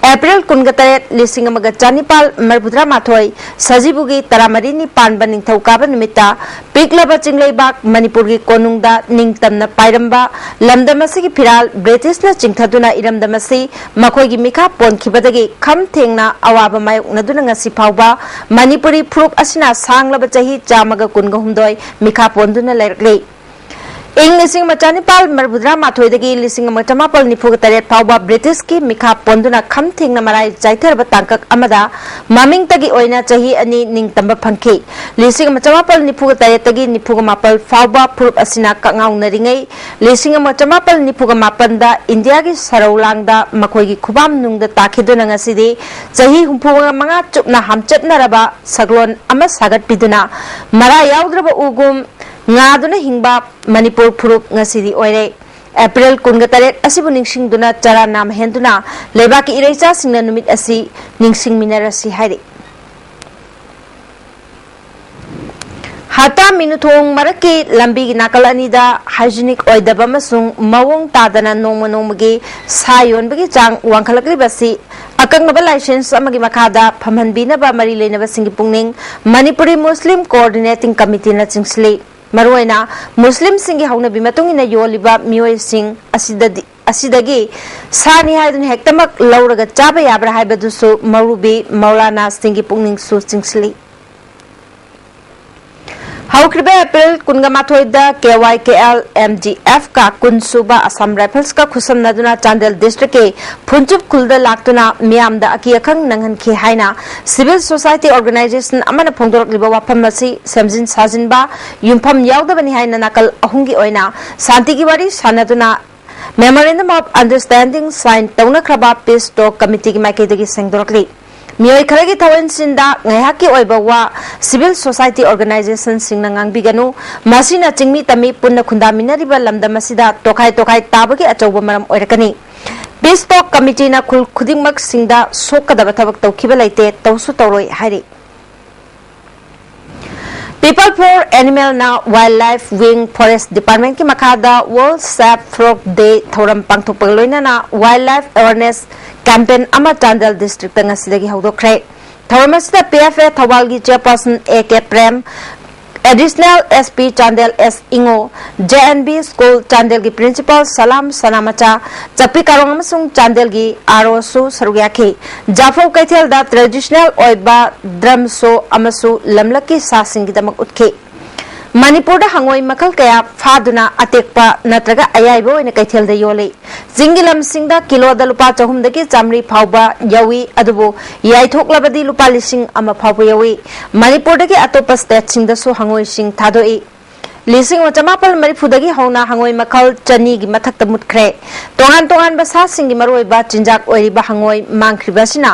April ꯀꯨꯟꯒ ꯇꯔꯦꯠ, ꯂꯤꯁꯤꯡ ꯑꯃꯒ ꯆꯅꯤꯄꯥꯜ ꯃꯔꯤꯐꯨꯇꯔꯥ ꯃꯥꯊꯣꯏ, ꯁꯖꯤꯕꯨꯒꯤ ꯇꯔꯥꯃꯔꯤꯅꯤ ꯄꯥꯟꯕ ꯅꯤꯡꯊꯧꯀꯥꯕ ꯅꯨꯃꯤꯠꯇ ꯄꯤꯛꯂꯕ ꯆꯤꯡꯂꯩꯕꯥꯛ ꯃꯅꯤꯄꯨꯔꯒꯤ ꯀꯣꯅꯨꯡꯗ ꯅꯤꯡꯇꯝꯅ ꯄꯥꯏꯔꯝꯕ ꯂꯝꯗꯝ ꯑꯁꯤꯒꯤ ꯐꯤꯔꯥꯜ British ꯅ ꯆꯤꯡꯊꯗꯨꯅ ꯏꯔꯝꯗꯝ ꯑꯁꯤ ꯃꯈꯣꯏꯒꯤ ꯃꯤꯈꯥ ꯄꯣꯟꯈꯤꯕꯗꯒꯤ ꯈꯝ ꯊꯦꯡꯅ ꯑꯋꯥꯕ ꯃꯥꯌꯣꯛꯅꯗꯨꯅ ꯉꯁꯤ ꯐꯥꯎꯕ ꯃꯅꯤꯄꯨꯔꯤ ꯐꯨꯔꯨꯞ ꯑꯁꯤꯅ ꯁꯥꯡꯂꯕ ꯆꯍꯤ ꯆꯥꯝꯃꯒ ꯀꯨꯟꯒ ꯍꯨꯝꯗꯣꯏ ꯃꯤꯈꯥ ꯄꯣꯟꯗꯨꯅ ꯂꯩꯔꯛꯂꯤ꯫ ꯏꯪ ꯂꯤꯁꯤꯡ ꯑꯃ ꯆꯅꯤꯄꯥꯜ ꯃꯔꯤꯐꯨꯇꯔꯥ ꯃꯥꯊꯣꯏꯗꯒꯤ ꯂꯤꯁꯤꯡ ꯑꯃ ꯆꯃꯥꯄꯜ ꯅꯤꯐꯨꯒ ꯇꯔꯦꯠ ꯐꯥꯎꯕ ꯕ꯭ꯔꯤꯇꯤꯁꯀꯤ ꯃꯤꯈꯥ ꯄꯣꯟꯗꯨꯅ ꯈꯝ ꯊꯦꯡꯅ ꯃꯔꯥꯏ ꯆꯥꯏꯊꯔꯕ ꯇꯥꯡꯀꯛ ꯑꯃꯗ ꯃꯃꯤꯡꯇꯒꯤ ꯑꯣꯏꯅ ꯆꯍꯤ ꯑꯅꯤ ꯅꯤꯡꯇꯝꯕ ꯐꯪꯈꯤ꯫ ꯂꯤꯁꯤꯡ ꯑꯃ ꯆꯃꯥꯄꯜ ꯅꯤꯐꯨꯒ ꯇꯔꯦꯠꯇꯒꯤ ꯅꯤꯐꯨꯒ ꯃꯥꯄꯜ ꯐꯥꯎꯕ ꯐꯨꯔꯨꯞ ꯑꯁꯤꯅ ꯀꯛꯉꯥꯎꯅꯔꯤꯉꯩ, ꯂꯤꯁꯤꯡ ꯑꯃ ꯆꯃꯥꯄꯜ ꯅꯤꯐꯨꯒ ꯃꯥꯄꯜꯗ ꯏꯟꯗꯤꯌꯥꯒꯤ ꯁꯔꯧ ꯂꯥꯡꯗ ꯃꯈꯣꯏꯒꯤ ꯈꯨꯕꯥꯝ ꯅꯨꯡꯗ ꯇꯥꯈꯤꯗꯨꯅ ꯉꯁꯤꯗꯤ ꯆꯍꯤ ꯍꯨꯝꯐꯨ ꯃꯉꯥ ꯆꯨꯞꯅ ꯍꯥꯝꯆꯠꯅꯔꯕ ꯁꯛꯂꯣꯟ ꯑꯃ ꯁꯥꯒꯠꯄꯤꯗꯨꯅ ꯃꯔꯥ ꯌꯥꯎꯗ꯭ꯔꯕ ꯎꯒꯨꯝ ꯉꯥꯗꯨꯅ ꯍꯤꯡꯕ ꯃꯅꯤꯄꯨꯔ ꯐꯨꯔꯨꯞ ꯉꯁꯤꯗꯤ ꯑꯣꯏꯔꯦ꯫ ꯑꯦꯄ꯭ꯔꯤꯜ ꯀꯨꯟꯒ ꯇꯔꯦꯠ ꯑꯁꯤꯕꯨ ꯅꯤꯡꯁꯤꯡꯗꯨꯅ ꯆꯔꯥ ꯅꯥꯝ ꯍꯦꯟꯗꯨꯅ ꯂꯩꯕꯥꯛꯀꯤ ꯏꯔꯩꯆꯥꯁꯤꯡꯅ ꯅꯨꯃꯤꯠ ꯑꯁꯤ ꯅꯤꯡꯁꯤꯡꯃꯤꯟꯅꯔꯁꯤ ꯍꯥꯏꯔꯤ꯫ ꯍꯇꯥ ꯃꯤꯅꯨꯊꯣꯡ ꯃꯔꯛꯀꯤ ꯂꯝꯕꯤꯒꯤ ꯅꯥꯀꯜ ꯑꯅꯤꯗ hygienic ꯑꯣꯏꯗꯕ ꯑꯃꯁꯨꯡ ꯃꯑꯣꯡ ꯇꯥꯗꯅ ꯅꯣꯡꯃ ꯅꯣꯡꯃꯒꯤ ꯁꯥ ꯌꯣꯟꯕꯒꯤ ꯆꯥꯡ ꯋꯥꯡꯈꯠꯂꯛꯂꯤꯕ ꯑꯁꯤ ꯑꯀꯛꯅꯕ license ꯑꯃꯒꯤ ꯃꯈꯥꯗ ꯐꯝꯍꯟꯕꯤꯅꯕ ꯃꯔꯤ ꯂꯩꯅꯕꯁꯤꯡꯒꯤ ꯄꯨꯛꯅꯤꯡ ꯃꯅꯤꯄꯨꯔꯤ ꯃꯨꯁꯂꯤꯝ Coordinating Committeeꯅ ꯆꯤꯡꯁꯤꯜꯂꯤ꯫ ꯃꯔꯨꯑꯣꯏꯅ ꯃꯨꯁꯂꯤꯝꯁꯤꯡꯒꯤ ꯍꯧꯅꯕꯤ ꯃꯇꯨꯡ ꯏꯟꯅ ꯌꯣꯜꯂꯤꯕ ꯃꯤꯑꯣꯏꯁꯤꯡ ꯑꯁꯤꯗꯗꯤ, ꯑꯁꯤꯗꯒꯤ ꯁꯥꯅꯤ ꯍꯥꯏꯗꯨꯅ ꯍꯦꯛꯇꯃꯛ ꯂꯧꯔꯒ ꯆꯥꯕ ꯌꯥꯕ꯭ꯔꯥ ꯍꯥꯏꯕꯗꯨꯁꯨ ꯃꯧꯂꯨꯕꯤ ꯃꯧꯂꯥꯅꯥꯁꯤꯡꯒꯤ ꯄꯨꯛꯅꯤꯡꯁꯨ ꯆꯤꯡꯁꯤꯜꯂꯤ꯫ ꯍꯧꯈꯤꯕ ꯑꯦꯄ꯭ꯔꯤꯜ ꯀꯨꯟꯒ ꯃꯥꯊꯣꯏꯗ KYKL MGFꯀ ꯀꯨꯟ ꯁꯨꯕ ꯑꯁꯥꯝ ꯔꯥꯏꯐꯜꯁꯀ ꯈꯨꯠꯁꯝꯅꯗꯨꯅ ꯆꯥꯟꯗꯦꯜ districtꯀꯤ ꯐꯨꯟꯆꯨꯞ ꯈꯨꯜꯗ ꯂꯥꯛꯇꯨꯅ ꯃꯤꯌꯥꯝꯗ ꯑꯀꯤ ꯑꯈꯪ ꯅꯪꯍꯟꯈꯤ ꯍꯥꯏꯅ civil society organization ꯑꯃꯅ ꯐꯣꯡꯗꯣꯔꯛꯂꯤꯕ ꯋꯥꯐꯝ ꯑꯁꯤ ꯁꯦꯝꯖꯤꯟ ꯁꯥꯖꯤꯟꯕ, ꯌꯨꯝꯐꯝ ꯌꯥꯎꯗꯕꯅꯤ ꯍꯥꯏꯅ ꯅꯥꯀꯜ ꯑꯍꯨꯝꯒꯤ ꯑꯣꯏꯅ ꯁꯥꯟꯇꯤꯒꯤ ꯋꯥꯔꯤ ꯁꯥꯟꯅꯗꯨꯅ Memorandum of Understanding sign ꯇꯧꯅꯈ꯭ꯔꯕ Peace Talk Committeeꯒꯤ ꯃꯥꯏꯀꯩꯗꯒꯤ ꯁꯦꯡꯗꯣꯔꯛꯂꯤ꯫ ꯃꯤꯑꯣꯏ ꯈꯔꯒꯤ ꯊꯋꯥꯏꯟꯁꯤꯟꯗ ꯉꯥꯏꯍꯥꯛꯀꯤ ꯑꯣꯏꯕ ꯋꯥ civil society organizationꯁꯤꯡꯅ ꯉꯥꯡꯕꯤꯒꯅꯨ꯫ ꯃꯁꯤꯅ ꯆꯤꯡꯃꯤ ꯇꯝꯃꯤ ꯄꯨꯟꯅ ꯈꯨꯟꯗꯥꯃꯤꯟꯅꯔꯤꯕ ꯂꯝꯗꯝ ꯑꯁꯤꯗ ꯇꯣꯈꯥꯏ ꯇꯣꯈꯥꯏ ꯇꯥꯕꯒꯤ ꯑꯆꯧꯕ ꯃꯔꯝ ꯑꯣꯏꯔꯛꯀꯅꯤ꯫ Peace Talk Committeeꯅ ꯈꯨꯜ ꯈꯨꯗꯤꯡꯃꯛꯁꯤꯡꯗ ꯁꯣꯛꯀꯗꯕ ꯊꯕꯛ ꯇꯧꯈꯤꯕ ꯂꯩꯇꯦ, ꯇꯧꯁꯨ ꯇꯧꯔꯣꯏ ꯍꯥꯏꯔꯤ꯫ People for Animalꯅ Wildlife Wing Forest Departmentꯀꯤ ꯃꯈꯥꯗ World Save Frog Day ꯊꯧꯔꯝ ꯄꯥꯡꯊꯣꯛꯄꯒ ꯂꯣꯏꯅꯅ wildlife awareness campaign ꯑꯃ ꯆꯥꯟꯗꯦꯜ districtꯇ ꯉꯁꯤꯗꯒꯤ ꯍꯧꯗꯣꯛꯈ꯭ꯔꯦ꯫ ꯊꯧꯔꯝ ꯑꯁꯤꯗ PFA ꯊꯧꯕꯥꯜꯒꯤ chairperson A K Prem, Additional SP Chandel S ꯏꯉꯣ, JNV School ꯆꯥꯟꯗꯦꯜꯒꯤ principal ꯁꯂꯥꯝ ꯁꯅꯥꯃꯆꯥ, ꯆꯛꯄꯤ ꯀꯥꯔꯣꯡ ꯑꯃꯁꯨꯡ ꯆꯥꯟꯗꯦꯜꯒꯤ ROꯁꯨ ꯁꯔꯨꯛ ꯌꯥꯈꯤ꯫ ꯖꯥꯐꯧ ꯀꯩꯊꯦꯜꯗ traditional ꯑꯣꯏꯕ drum show ꯑꯃꯁꯨ ꯂꯝꯂꯛꯀꯤ ꯁꯥꯁꯤꯡꯒꯤꯗꯃꯛ ꯎꯠꯈꯤ꯫ ꯃꯅꯤꯄꯨꯔꯗ ꯍꯪꯉꯣꯏ ꯃꯈꯜ ꯀꯌꯥ ꯐꯥꯗꯨꯅ ꯑꯇꯦꯛꯄ ꯅꯠꯇ꯭ꯔꯒ ꯑꯌꯥꯏꯕ ꯑꯣꯏꯅ ꯀꯩꯊꯦꯜꯗ ꯌꯣꯜꯂꯤ꯫ ꯆꯤꯡꯒꯤ ꯂꯝꯁꯤꯡꯗ ꯀꯤꯂꯣꯗ ꯂꯨꯄꯥ ꯆꯍꯨꯝꯗꯒꯤ ꯆꯥꯃꯔꯤ ꯐꯥꯎꯕ ꯌꯧꯏ, ꯑꯗꯨꯕꯨ ꯌꯥꯏꯊꯣꯛꯂꯕꯗꯤ ꯂꯨꯄꯥ ꯂꯤꯁꯤꯡ ꯑꯃ ꯐꯥꯎꯕ ꯌꯧꯏ꯫ ꯃꯅꯤꯄꯨꯔꯗꯒꯤ ꯑꯇꯣꯞꯄ ꯁ꯭ꯇꯦꯠꯁꯤꯡꯗꯁꯨ ꯍꯪꯉꯣꯏꯁꯤꯡ ꯊꯥꯗꯣꯛꯏ꯫ ꯂꯤꯁꯤꯡ ꯑꯃ ꯆꯃꯥꯄꯜ ꯃꯔꯤꯐꯨꯗꯒꯤ ꯍꯧꯅ ꯍꯪꯉꯣꯏ ꯃꯈꯜ ꯆꯅꯤꯒꯤ ꯃꯊꯛꯇ ꯃꯨꯠꯈ꯭ꯔꯦ꯫ ꯇꯣꯉꯥꯟ ꯇꯣꯉꯥꯟꯕ ꯁꯥꯁꯤꯡꯒꯤ ꯃꯔꯨꯑꯣꯏꯕ ꯆꯤꯟꯖꯥꯛ ꯑꯣꯏꯔꯤꯕ ꯍꯪꯉꯣꯏ ꯃꯥꯡꯈ꯭ꯔꯤꯕ ꯑꯁꯤꯅ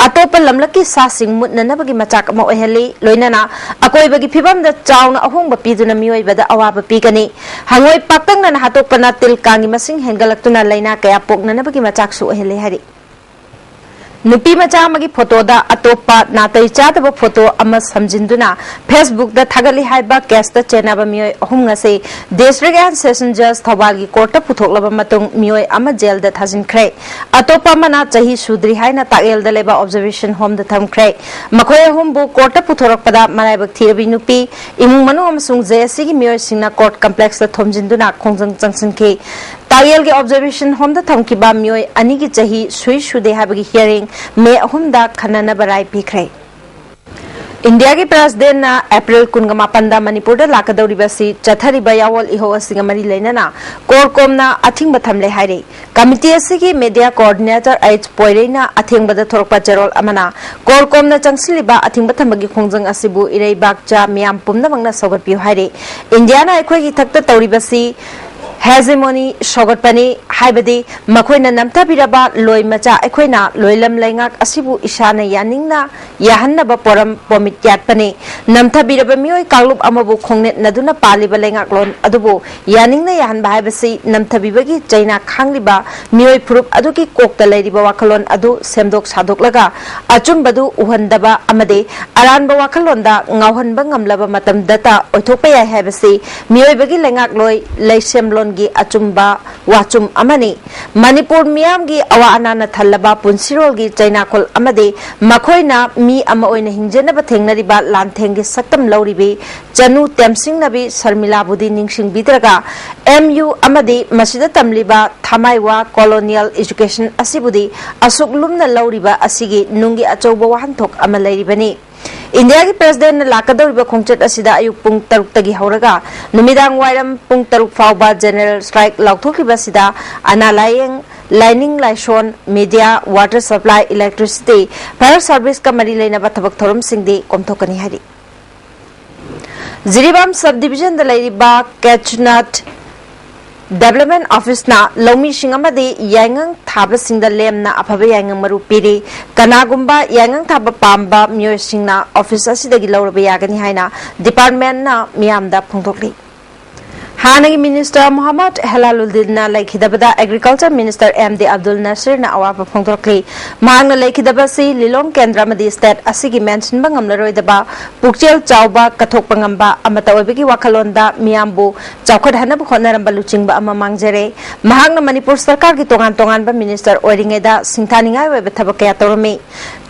ꯑꯇꯣꯞꯄ ꯂꯝꯂꯛꯀꯤ ꯁꯥꯁꯤꯡ ꯃꯨꯠꯅꯅꯕꯒꯤ ꯃꯆꯥꯛ ꯑꯃ ꯑꯣꯏꯍꯜꯂꯤ, ꯂꯣꯏꯅꯅ ꯑꯀꯣꯏꯕꯒꯤ ꯐꯤꯕꯝꯗ ꯆꯥꯎꯅ ꯑꯍꯣꯡꯕ ꯄꯤꯗꯨꯅ ꯃꯤꯑꯣꯏꯕꯗ ꯑꯋꯥꯕ ꯄꯤꯒꯅꯤ꯫ ꯍꯪꯉꯣꯏ ꯄꯥꯛꯇꯛꯅꯅ ꯍꯥꯠꯇꯣꯛꯄꯅ ꯇꯤꯜ ꯀꯥꯡꯒꯤ ꯃꯁꯤꯡ ꯍꯦꯟꯒꯠꯂꯛꯇꯨꯅ ꯂꯥꯏꯅꯥ ꯀꯌꯥ ꯄꯣꯛꯅꯅꯕꯒꯤ ꯃꯆꯥꯛꯁꯨ ꯑꯣꯏꯍꯜꯂꯤ ꯍꯥꯏꯔꯤ꯫ ꯅꯨꯄꯤ ꯃꯆꯥ ꯑꯃꯒꯤ ꯐꯣꯇꯣꯗ ꯑꯇꯣꯞꯄ ꯅꯥꯇꯩ ꯆꯥꯗꯕ ꯐꯣꯇꯣ ꯑꯃ ꯁꯝꯖꯤꯟꯗꯨꯅ Facebook-ꯇ ꯊꯥꯒꯠꯂꯤ ꯍꯥꯏꯕ ꯀꯦꯁꯇ ꯆꯦꯟꯅꯕ ꯃꯤꯑꯣꯏ ꯑꯍꯨꯝ ꯉꯁꯤ District and Session Judge ꯊꯧꯕꯥꯜꯒꯤ ꯀꯣꯔꯠꯇ ꯄꯨꯊꯣꯛꯂꯕ ꯃꯇꯨꯡ ꯃꯤꯑꯣꯏ ꯑꯃ ꯖꯦꯜꯗ ꯊꯥꯖꯤꯟꯈ꯭ꯔꯦ꯫ ꯑꯇꯣꯞꯄ ꯑꯃꯅ ꯆꯍꯤ ꯁꯨꯗ꯭ꯔꯤ ꯍꯥꯏꯅ ꯇꯥꯛꯌꯦꯜꯗ ꯂꯩꯕ Observation Home-ꯗ ꯊꯝꯈ꯭ꯔꯦ꯫ ꯃꯈꯣꯏ ꯑꯍꯨꯝꯕꯨ ꯀꯣꯔꯠꯇ ꯄꯨꯊꯣꯔꯛꯄꯗ ꯃꯔꯥꯏꯕꯛ ꯊꯤꯔꯕꯤ ꯅꯨꯄꯤ, ꯏꯃꯨꯡ ꯃꯅꯨꯡ ꯑꯃꯁꯨꯡ JAC-ꯒꯤ ꯃꯤꯑꯣꯏꯁꯤꯡꯅ ꯀꯣꯔꯠ ꯀꯝꯄ꯭ꯂꯦꯛꯁꯇ ꯊꯣꯝꯖꯤꯟꯗꯨꯅ ꯈꯣꯡꯖꯪ ꯆꯪꯁꯤꯟꯈꯤ꯫ ꯇꯥꯛꯌꯦꯜꯒꯤ Observation Home-ꯗ ꯊꯝꯈꯤꯕ ꯃꯤꯑꯣꯏ ꯑꯅꯤꯒꯤ ꯆꯍꯤ ꯁꯨꯏ ꯁꯨꯗꯦ ꯍꯥꯏꯕꯒꯤ hearing May ꯑꯍꯨꯝꯗ ꯈꯟꯅꯅꯕ ꯔꯥꯏ ꯄꯤꯈ꯭ꯔꯦ꯫ ꯏꯟꯗꯤꯌꯥꯒꯤ ꯄ꯭ꯔꯦꯁꯤꯗꯦꯟꯠꯅ ꯑꯦꯄ꯭ꯔꯤꯜ ꯀꯨꯟꯃꯥꯄꯟꯗ ꯃꯅꯤꯄꯨꯔꯗ ꯂꯥꯛꯀꯗꯧꯔꯤꯕ ꯑꯁꯤ ꯆꯠꯊꯔꯤꯕ ꯌꯥꯑꯣꯜ ꯏꯍꯧ ꯑꯁꯤꯒ ꯃꯔꯤ ꯂꯩꯅꯅ ꯀꯣꯔ ꯀꯣꯝꯅ ꯑꯊꯤꯡꯕ ꯊꯝꯂꯦ ꯍꯥꯏꯔꯤ꯫ ꯀꯃꯤꯇꯤ ꯑꯁꯤꯒꯤ media coordinator H ꯄꯣꯏꯔꯩꯅ ꯑꯊꯦꯡꯕꯗ ꯊꯣꯔꯛꯄ ꯆꯦꯔꯣꯜ ꯑꯃꯅ ꯀꯣꯔ ꯀꯣꯝꯅ ꯆꯪꯁꯤꯜꯂꯤꯕ ꯑꯊꯤꯡꯕ ꯊꯝꯕꯒꯤ ꯈꯣꯡꯖꯪ ꯑꯁꯤꯕꯨ ꯏꯔꯩꯕꯥꯛꯆ ꯃꯤꯌꯥꯝ ꯄꯨꯝꯅꯃꯛꯅ ꯁꯧꯒꯠꯄꯤꯌꯨ ꯍꯥꯏꯔꯤ꯫ ꯏꯟꯗꯤꯌꯥꯅ ꯑꯩꯈꯣꯏꯒꯤ ꯏꯊꯛꯇ ꯇꯧꯔꯤꯕꯁꯤ hegemony ꯁꯧꯒꯠꯄꯅꯤ, ꯍꯥꯏꯕꯗꯤ ꯃꯈꯣꯏꯅ ꯅꯝꯊꯕꯤꯔꯕ ꯂꯣꯏ ꯃꯆꯥ ꯑꯩꯈꯣꯏꯅ ꯂꯣꯏꯂꯝ ꯂꯩꯉꯥꯛ ꯑꯁꯤꯕꯨ ꯏꯁꯥꯅ ꯌꯥꯅꯤꯡꯅ ꯌꯥꯍꯟꯅꯕ ꯄꯣꯔꯝ ꯄꯣꯃꯤꯠ ꯌꯥꯠꯄꯅꯤ꯫ ꯅꯝꯊꯕꯤꯔꯕ ꯃꯤꯑꯣꯏ ꯀꯥꯡꯂꯨꯞ ꯑꯃꯕꯨ ꯈꯣꯡꯅꯦꯠꯅꯗꯨꯅ ꯄꯥꯜꯂꯤꯕ ꯂꯩꯉꯥꯛꯂꯣꯟ ꯑꯗꯨꯕꯨ ꯌꯥꯅꯤꯡꯅ ꯌꯥꯍꯟꯕ ꯍꯥꯏꯕꯁꯤ ꯅꯝꯊꯕꯤꯕꯒꯤ ꯆꯩꯅꯥ ꯈꯥꯡꯂꯤꯕ ꯃꯤꯑꯣꯏ ꯐꯨꯔꯨꯞ ꯑꯗꯨꯒꯤ ꯀꯣꯛꯇ ꯂꯩꯔꯤꯕ ꯋꯥꯈꯜꯂꯣꯟ ꯑꯗꯨ ꯁꯦꯝꯗꯣꯛ ꯁꯥꯗꯣꯛꯂꯒ ꯑꯆꯨꯝꯕꯗꯨ ꯎꯍꯟꯗꯕ ꯑꯃꯗꯤ ꯑꯔꯥꯟꯕ ꯋꯥꯈꯜꯂꯣꯟꯗ ꯉꯥꯎꯍꯟꯕ ꯉꯝꯂꯕ ꯃꯇꯝꯗꯇ ꯑꯣꯏꯊꯣꯛꯄ ꯌꯥꯏ ꯍꯥꯏꯕꯁꯤ ꯃꯤꯑꯣꯏꯕꯒꯤ ꯂꯩꯉꯥꯛꯂꯣꯏ ꯂꯩꯁꯦꯝꯂꯣꯟꯒꯤ ꯑꯆꯨꯝꯕ ꯋꯥꯆꯨꯝ ꯑꯃꯅꯤ꯫ ꯃꯅꯤꯄꯨꯔ ꯃꯤꯌꯥꯝꯒꯤ ꯑꯋꯥ ꯑꯅꯥꯅ ꯊꯜꯂꯕ ꯄꯨꯟꯁꯤꯔꯣꯜꯒꯤ ꯆꯩꯅꯥꯈꯣꯜ ꯑꯃꯗꯤ ꯃꯈꯣꯏꯅ ꯃꯤ ꯑꯃ ꯑꯣꯏꯅ ꯍꯤꯡꯖꯅꯕ ꯊꯦꯡꯅꯔꯤꯕ ꯂꯥꯟꯊꯦꯡꯒꯤ ꯁꯛꯇꯝ ꯂꯧꯔꯤꯕꯤ ꯆꯅꯨ ꯇꯦꯝꯁꯤꯡꯅꯕꯤ ꯁꯔꯃꯤꯂꯥꯕꯨꯗꯤ ꯅꯤꯡꯁꯤꯡꯕꯤꯗ꯭ꯔꯒ, MU ꯑꯃꯗꯤ ꯃꯁꯤꯗ ꯇꯝꯂꯤꯕ ꯊꯥꯃꯥꯏꯋꯥ colonial education ꯑꯁꯤꯕꯨꯗꯤ ꯑꯁꯨꯛ ꯂꯨꯝꯅ ꯂꯧꯔꯤꯕ ꯑꯁꯤꯒꯤ ꯅꯨꯡꯒꯤ ꯑꯆꯧꯕ ꯋꯥꯍꯟꯊꯣꯛ ꯑꯃ ꯂꯩꯔꯤꯕꯅꯤ꯫ ꯏꯟꯗꯤꯌꯥꯒꯤ ꯄ꯭ꯔꯦꯁꯤꯗꯦꯟꯠꯅ ꯂꯥꯛꯀꯗꯧꯔꯤꯕ ꯈꯣꯡꯆꯠ ꯑꯁꯤꯗ ꯑꯌꯨꯛ ꯄꯨꯡ ꯇꯔꯨꯛꯇꯒꯤ ꯍꯧꯔꯒ ꯅꯨꯃꯤꯗꯥꯡ ꯋꯥꯏꯔꯝ ꯄꯨꯡ ꯇꯔꯨꯛ ꯐꯥꯎꯕ ꯖꯦꯅꯔꯦꯜ ꯁ꯭ꯇ꯭ꯔꯥꯏꯛ ꯂꯥꯎꯊꯣꯛꯈꯤꯕ ꯑꯁꯤꯗ ꯑꯅꯥ ꯂꯥꯌꯦꯡ, ꯂꯥꯏꯅꯤꯡ ꯂꯥꯏꯁꯣꯟ, media, water supply, electricity, fire ꯁꯔꯚꯤꯁꯀ ꯃꯔꯤ ꯂꯩꯅꯕ ꯊꯕꯛ ꯊꯧꯔꯝꯁꯤꯡꯗꯤ ꯀꯣꯝꯊꯣꯛꯀꯅꯤ ꯍꯥꯏꯔꯤ꯫ ꯖꯤꯔꯤꯕꯥꯝ ꯁꯕ ꯗꯤꯕꯤꯖꯟꯗ ꯂꯩꯔꯤꯕ ꯀꯦꯆꯅꯠ ꯗꯦꯕꯂꯞꯃꯦꯟ ꯑꯣꯐꯤꯁꯅ ꯂꯧꯃꯤꯁꯤꯡ ꯑꯃꯗꯤ ꯌꯥꯏꯉꯪ ꯊꯥꯕꯁꯤꯡꯗ ꯂꯦꯝꯅ ꯑꯐꯕ ꯌꯥꯏꯉꯪ ꯃꯔꯨ ꯄꯤꯔꯤ꯫ ꯀꯅꯥꯒꯨꯝꯕ ꯌꯥꯏꯉꯪ ꯊꯥꯕ ꯄꯥꯝꯕ ꯃꯤꯑꯣꯏꯁꯤꯡꯅ ꯑꯣꯐꯤꯁ ꯑꯁꯤꯗꯒꯤ ꯂꯧꯔꯕ ꯌꯥꯒꯅꯤ ꯍꯥꯏꯅ ꯗꯤꯄꯥꯔꯠꯃꯦꯟꯠꯅ ꯃꯤꯌꯥꯝꯗ ꯐꯣꯡꯗꯣꯛꯂꯤ꯫ ꯍꯥꯟꯅꯒꯤ ꯃꯤꯅꯤꯁꯇꯔ ꯃꯣꯍꯝꯃꯗ ꯍꯦꯂꯥꯂꯨꯗꯤꯟꯅ ꯂꯩꯈꯤꯗꯕꯗ agriculture minister M D Abdul ꯅꯁꯤꯔꯅ ꯑꯋꯥꯕ ꯐꯣꯡꯗꯣꯛꯂꯤ꯫ ꯃꯍꯥꯛꯅ ꯂꯩꯈꯤꯗꯕ ꯑꯁꯤ ꯂꯤꯂꯣꯡ ꯀꯦꯟꯗ꯭ꯔ ꯑꯃꯗꯤ ꯁ꯭ꯇꯦꯠ ꯑꯁꯤꯒꯤ ꯃꯦꯟꯁꯤꯟꯕ ꯉꯝꯂꯔꯣꯏꯗꯕ ꯄꯨꯛꯆꯦꯜ ꯆꯥꯎꯕ, ꯀꯠꯊꯣꯛꯄ ꯉꯝꯕ ꯑꯃꯠꯇ ꯑꯣꯏꯕꯒꯤ ꯋꯥꯈꯜꯂꯣꯟꯗ ꯃꯤꯌꯥꯝꯕꯨ ꯆꯥꯎꯈꯠꯍꯟꯅꯕ ꯍꯣꯠꯅꯔꯝꯕ ꯂꯨꯆꯤꯡꯕ ꯑꯃ ꯃꯥꯡꯖꯔꯦ꯫ ꯃꯍꯥꯛꯅ ꯃꯅꯤꯄꯨꯔ ꯁꯔꯀꯥꯔꯒꯤ ꯇꯣꯉꯥꯟ ꯇꯣꯉꯥꯟꯕ ꯃꯤꯅꯤꯁꯇꯔ ꯑꯣꯏꯔꯤꯉꯩꯗ ꯁꯤꯡꯊꯥꯅꯤꯡꯉꯥꯏ ꯑꯣꯏꯕ ꯊꯕꯛ ꯀꯌꯥ ꯇꯧꯔꯝꯃꯤ꯫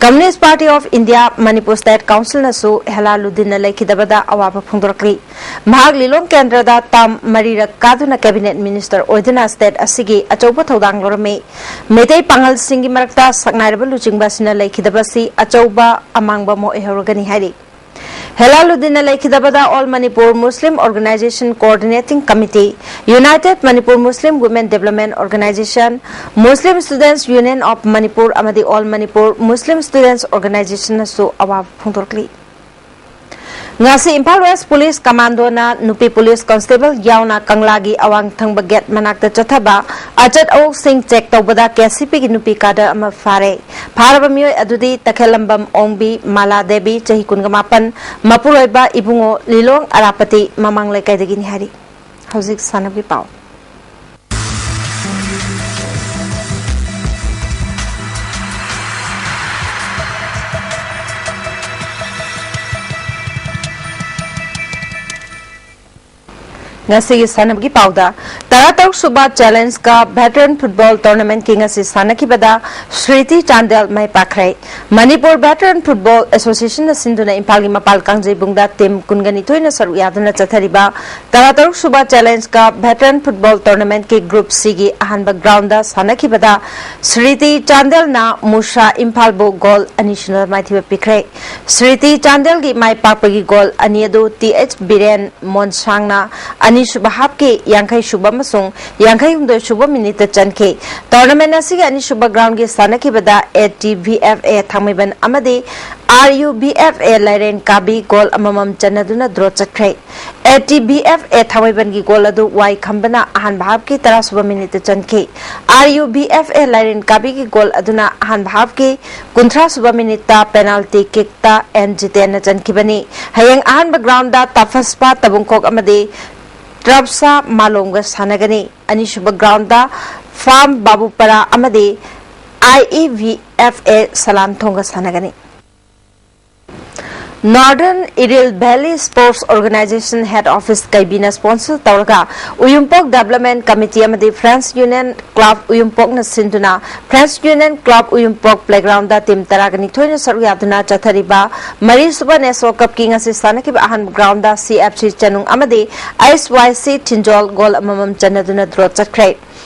Communist Party of India Manipur state ꯀꯥꯎꯟꯁꯤꯜꯅꯁꯨ ꯍꯦꯂꯥꯂꯨꯗꯤꯟꯅ ꯂꯩꯈꯤꯗꯕꯗ ꯑꯋꯥꯕ ꯐꯣꯡꯗꯣꯔꯛꯂꯤ꯫ ꯃꯍꯥꯛ ꯂꯤꯂꯣꯡ ꯀꯦꯟꯗ꯭ꯔꯗ ꯇꯥꯝ ꯃꯔꯤꯔꯛ ꯀꯥꯗꯨꯅ ꯀꯦꯕꯤꯅꯦꯠ ꯃꯤꯅꯤꯁꯇꯔ ꯑꯣꯏꯗꯨꯅ ꯁ꯭ꯇꯦꯠ ꯑꯁꯤꯒꯤ ꯑꯆꯧꯕ ꯊꯧꯗꯥꯡ ꯂꯧꯔꯝꯃꯤ꯫ ꯃꯩꯇꯩ ꯄꯥꯉꯜꯁꯤꯡꯒꯤ ꯃꯔꯛꯇ ꯁꯛꯅꯥꯏꯔꯕ ꯂꯨꯆꯤꯡꯕ ꯑꯁꯤꯅ ꯂꯩꯈꯤꯗꯕ ꯑꯁꯤ ꯑꯆꯧꯕ ꯑꯃꯥꯡꯕ ꯑꯃ ꯑꯣꯏꯍꯧꯔꯒꯅꯤ ꯍꯥꯏꯔꯤ꯫ ꯍꯦꯂꯥꯂꯨꯗꯤꯟꯅ ꯂꯩꯈꯤꯗꯕꯗ All Manipur Muslim Organization Coordinating Committee, United Manipur Muslim Women Development Organization, Muslim Students Union of Manipur ꯑꯃꯗꯤ All Manipur Muslim Students Organizationꯅꯁꯨ ꯑꯋꯥꯕ ꯐꯣꯡꯗꯣꯔꯛꯂꯤ꯫ ꯉꯁꯤ ꯏꯝꯐꯥꯜ ꯋꯦꯁ ꯄꯨꯂꯤꯁ ꯀꯃꯥꯟꯗꯣꯅ ꯅꯨꯄꯤ ꯄꯨꯂꯤꯁ ꯀꯣꯟꯁꯇꯦꯕꯜ ꯌꯥꯎꯅ ꯀꯪꯂꯥꯒꯤ ꯑꯋꯥꯡ ꯊꯪꯕ ꯒꯦꯠ ꯃꯅꯥꯛꯇ ꯆꯠꯊꯕ ꯑꯆꯠ ꯑꯋꯣꯛꯁꯤꯡ ꯆꯦꯛ ꯇꯧꯕꯗ ꯀꯦ ꯁꯤ ꯄꯤꯒꯤ ꯅꯨꯄꯤ ꯀꯥꯗꯔ ꯑꯃ ꯐꯥꯔꯦ꯫ ꯐꯥꯔꯕ ꯃꯤꯑꯣꯏ ꯑꯗꯨꯗꯤ ꯇꯈꯦꯜꯂꯝꯕꯝ ꯑꯣꯡꯕꯤ ꯃꯥꯂꯥ ꯗꯦꯕꯤ, ꯆꯍꯤ ꯀꯨꯟꯒ ꯃꯥꯄꯟ, ꯃꯄꯨꯔꯣꯏꯕ ꯏꯕꯨꯡꯉꯣ ꯂꯤꯂꯣꯡ ꯑꯔꯥꯄꯇꯤ ꯃꯃꯥꯡ ꯂꯩꯀꯥꯏꯗꯒꯤꯅꯤ ꯍꯥꯏꯔꯤ꯫ ꯍꯧꯖꯤꯛ ꯁꯥꯟꯅꯕꯒꯤ ꯄꯥꯎ꯫ ꯉꯁꯤꯒꯤ ꯁꯥꯟꯅꯕꯒꯤ ꯄꯥꯎꯗ, ꯇꯔꯥꯇꯔꯨꯛ ꯁꯨꯕ ꯆꯦꯂꯦꯟꯖ ꯀꯞ ꯚꯦꯇꯔꯟ ꯐꯨꯠꯕꯣꯜ ꯇꯣꯔꯅꯥꯃꯦꯟꯠꯀꯤ ꯉꯁꯤ ꯁꯥꯟꯅꯈꯤꯕꯗ ꯁ꯭ꯔꯤꯇꯤ ꯆꯥꯟꯗꯦꯜ ꯃꯥꯏ ꯄꯥꯛꯈ꯭ꯔꯦ꯫ ꯃꯅꯤꯄꯨꯔ ꯚꯦꯇꯔꯟ ꯐꯨꯠꯕꯣꯜ ꯑꯦꯁꯣꯁꯤꯌꯦꯁꯟꯅ ꯁꯤꯟꯗꯨꯅ ꯏꯝꯐꯥꯜꯒꯤ ꯃꯄꯥꯜ ꯀꯥꯡꯖꯩꯕꯨꯡꯗ ꯇꯤꯝ ꯀꯨꯟꯒ ꯅꯤꯊꯣꯏꯅ ꯁꯔꯨꯛ ꯌꯥꯗꯨꯅ ꯆꯠꯊꯔꯤꯕ ꯇꯔꯥꯇꯔꯨꯛ ꯁꯨꯕ ꯆꯦꯂꯦꯟꯖ ꯀꯞ ꯚꯦꯇꯔꯟ ꯐꯨꯠꯕꯣꯜ ꯇꯣꯔꯅꯥꯃꯦꯟꯠꯀꯤ ꯒ꯭ꯔꯨꯞ ꯁꯤꯒꯤ ꯑꯍꯥꯟꯕ ꯒ꯭ꯔꯥꯎꯟꯗ ꯁꯥꯟꯅꯈꯤꯕꯗ ꯁ꯭ꯔꯤꯇꯤ ꯆꯥꯟꯗꯦꯜꯅ ꯃꯨꯁꯥ ꯏꯝꯐꯥꯜꯕꯨ ꯒꯣꯜ ꯑꯅꯤ ꯁꯨꯅ ꯃꯥꯏꯊꯤꯕ ꯄꯤꯈ꯭ꯔꯦ꯫ ꯁ꯭ꯔꯤꯇꯤ ꯆꯥꯟꯗꯦꯜꯒꯤ ꯃꯥꯏ ꯄꯥꯛꯄꯒꯤ ꯒꯣꯜ ꯑꯅꯤ ꯑꯗꯨ ꯇꯤ ꯑꯩꯆ ꯕꯤꯔꯦꯟ ꯃꯣꯟꯁꯥꯡꯅ ꯑꯅꯤꯁꯨꯕ ꯍꯥꯞꯀꯤ ꯌꯥꯡꯈꯩ ꯁꯨꯕ ꯑꯃꯁꯨꯡ ꯌꯥꯡꯈꯩ ꯍꯨꯝꯗꯣꯏ ꯁꯨꯕ ꯃꯤꯅꯤꯠꯇ ꯆꯟꯈꯤ꯫ ꯇꯣꯔꯅꯥꯃꯦꯟꯠ ꯑꯁꯤꯒꯤ ꯑꯅꯤꯁꯨꯕ ꯒ꯭ꯔꯥꯎꯟꯒꯤ ꯁꯥꯟꯅꯈꯤꯕꯗ A T V F A ꯊꯥꯡꯃꯩꯕꯟ ꯑꯃꯗꯤ R U V F A Lairen Kabi goal ꯑꯃꯃꯝ ꯆꯟꯅꯗꯨꯅ ꯗ꯭ꯔꯣ ꯆꯠꯈ꯭ꯔꯦ꯫ A T V F A ꯊꯥꯡꯃꯩꯕꯟꯒꯤ ꯒꯣꯜ ꯑꯗꯨ ꯋꯥꯏ ꯈꯝꯕꯅ ꯑꯍꯥꯟꯕ ꯍꯥꯞꯀꯤ ꯇꯔꯥ ꯁꯨꯕ ꯃꯤꯅꯤꯠꯇ ꯆꯟꯈꯤ꯫ R U V F A Lairen ꯀꯥꯕꯤꯒꯤ ꯒꯣꯜ ꯑꯗꯨꯅ ꯑꯍꯥꯟꯕ ꯍꯥꯞꯀꯤ ꯀꯨꯟꯊ꯭ꯔꯥ ꯁꯨꯕ ꯃꯤꯅꯤꯠꯇ ꯄꯦꯅꯥꯜꯇꯤ ꯀꯤꯛꯇ ꯑꯦꯟ ꯖꯤꯇꯦꯟꯅ ꯆꯟꯈꯤꯕꯅꯤ꯫ ꯍꯌꯦꯡ ꯑꯍꯥꯟꯕ ꯒ꯭ꯔꯥꯎꯟꯗ ꯇꯥꯐꯁꯄꯥ ꯇꯕꯨꯡꯈꯣꯛ ꯑꯃꯗꯤ ꯇ꯭ꯔꯞꯁꯥ ꯃꯥꯂꯣꯝꯒ ꯁꯥꯟꯅꯒꯅꯤ꯫ ꯑꯅꯤꯁꯨꯕ ꯒ꯭ꯔꯥꯎꯟꯗ ꯐꯥꯝ ꯕꯥꯕꯨꯄꯔꯥ ꯑꯃꯗꯤ I E V F A ꯁꯂꯥꯝꯊꯣꯡꯒ ꯁꯥꯟꯅꯒꯅꯤ꯫ Northern Iril valley sports organization head office ꯀꯩꯕꯤꯅ ꯁ꯭ꯄꯣꯟꯁꯔ ꯇꯧꯔꯒ ꯎꯌꯨꯝꯄꯣꯛ ꯗꯦꯕꯂꯞꯃꯦꯟꯠ ꯀꯃꯤꯇꯤ ꯑꯃꯗꯤ ꯐ꯭ꯔꯦꯟꯁ ꯌꯨꯅꯤꯌꯟ ꯀ꯭ꯂꯕ ꯎꯌꯨꯝꯄꯣꯛꯅ ꯁꯤꯟꯗꯨꯅ friends union club Uyumpok playground team ꯇꯔꯥꯒ ꯅꯤꯊꯣꯏꯅ ꯁꯔꯨꯛ ꯌꯥꯗꯨꯅ ꯆꯠꯊꯔꯤꯕ ꯃꯔꯤꯁꯨꯕ ꯅꯦꯁꯣ ꯀꯞꯀꯤ ꯉꯁꯤ ꯁꯥꯟꯅꯈꯤꯕ ꯑꯍꯥꯟꯕ ꯒ꯭ꯔꯥꯎꯟꯗ ꯁꯤ ꯑꯦꯐ ꯁꯤ ꯆꯅꯨꯡ ꯑꯃꯗꯤ ꯑꯩꯆ ꯋꯥꯏ ꯁꯤ ꯊꯤꯟꯖꯣꯜ ꯒꯣꯜ ꯑꯃꯃꯝ ꯆꯟꯅꯗꯨꯅ ꯗ꯭ꯔꯣ ꯆꯠꯈ꯭ꯔꯦ꯫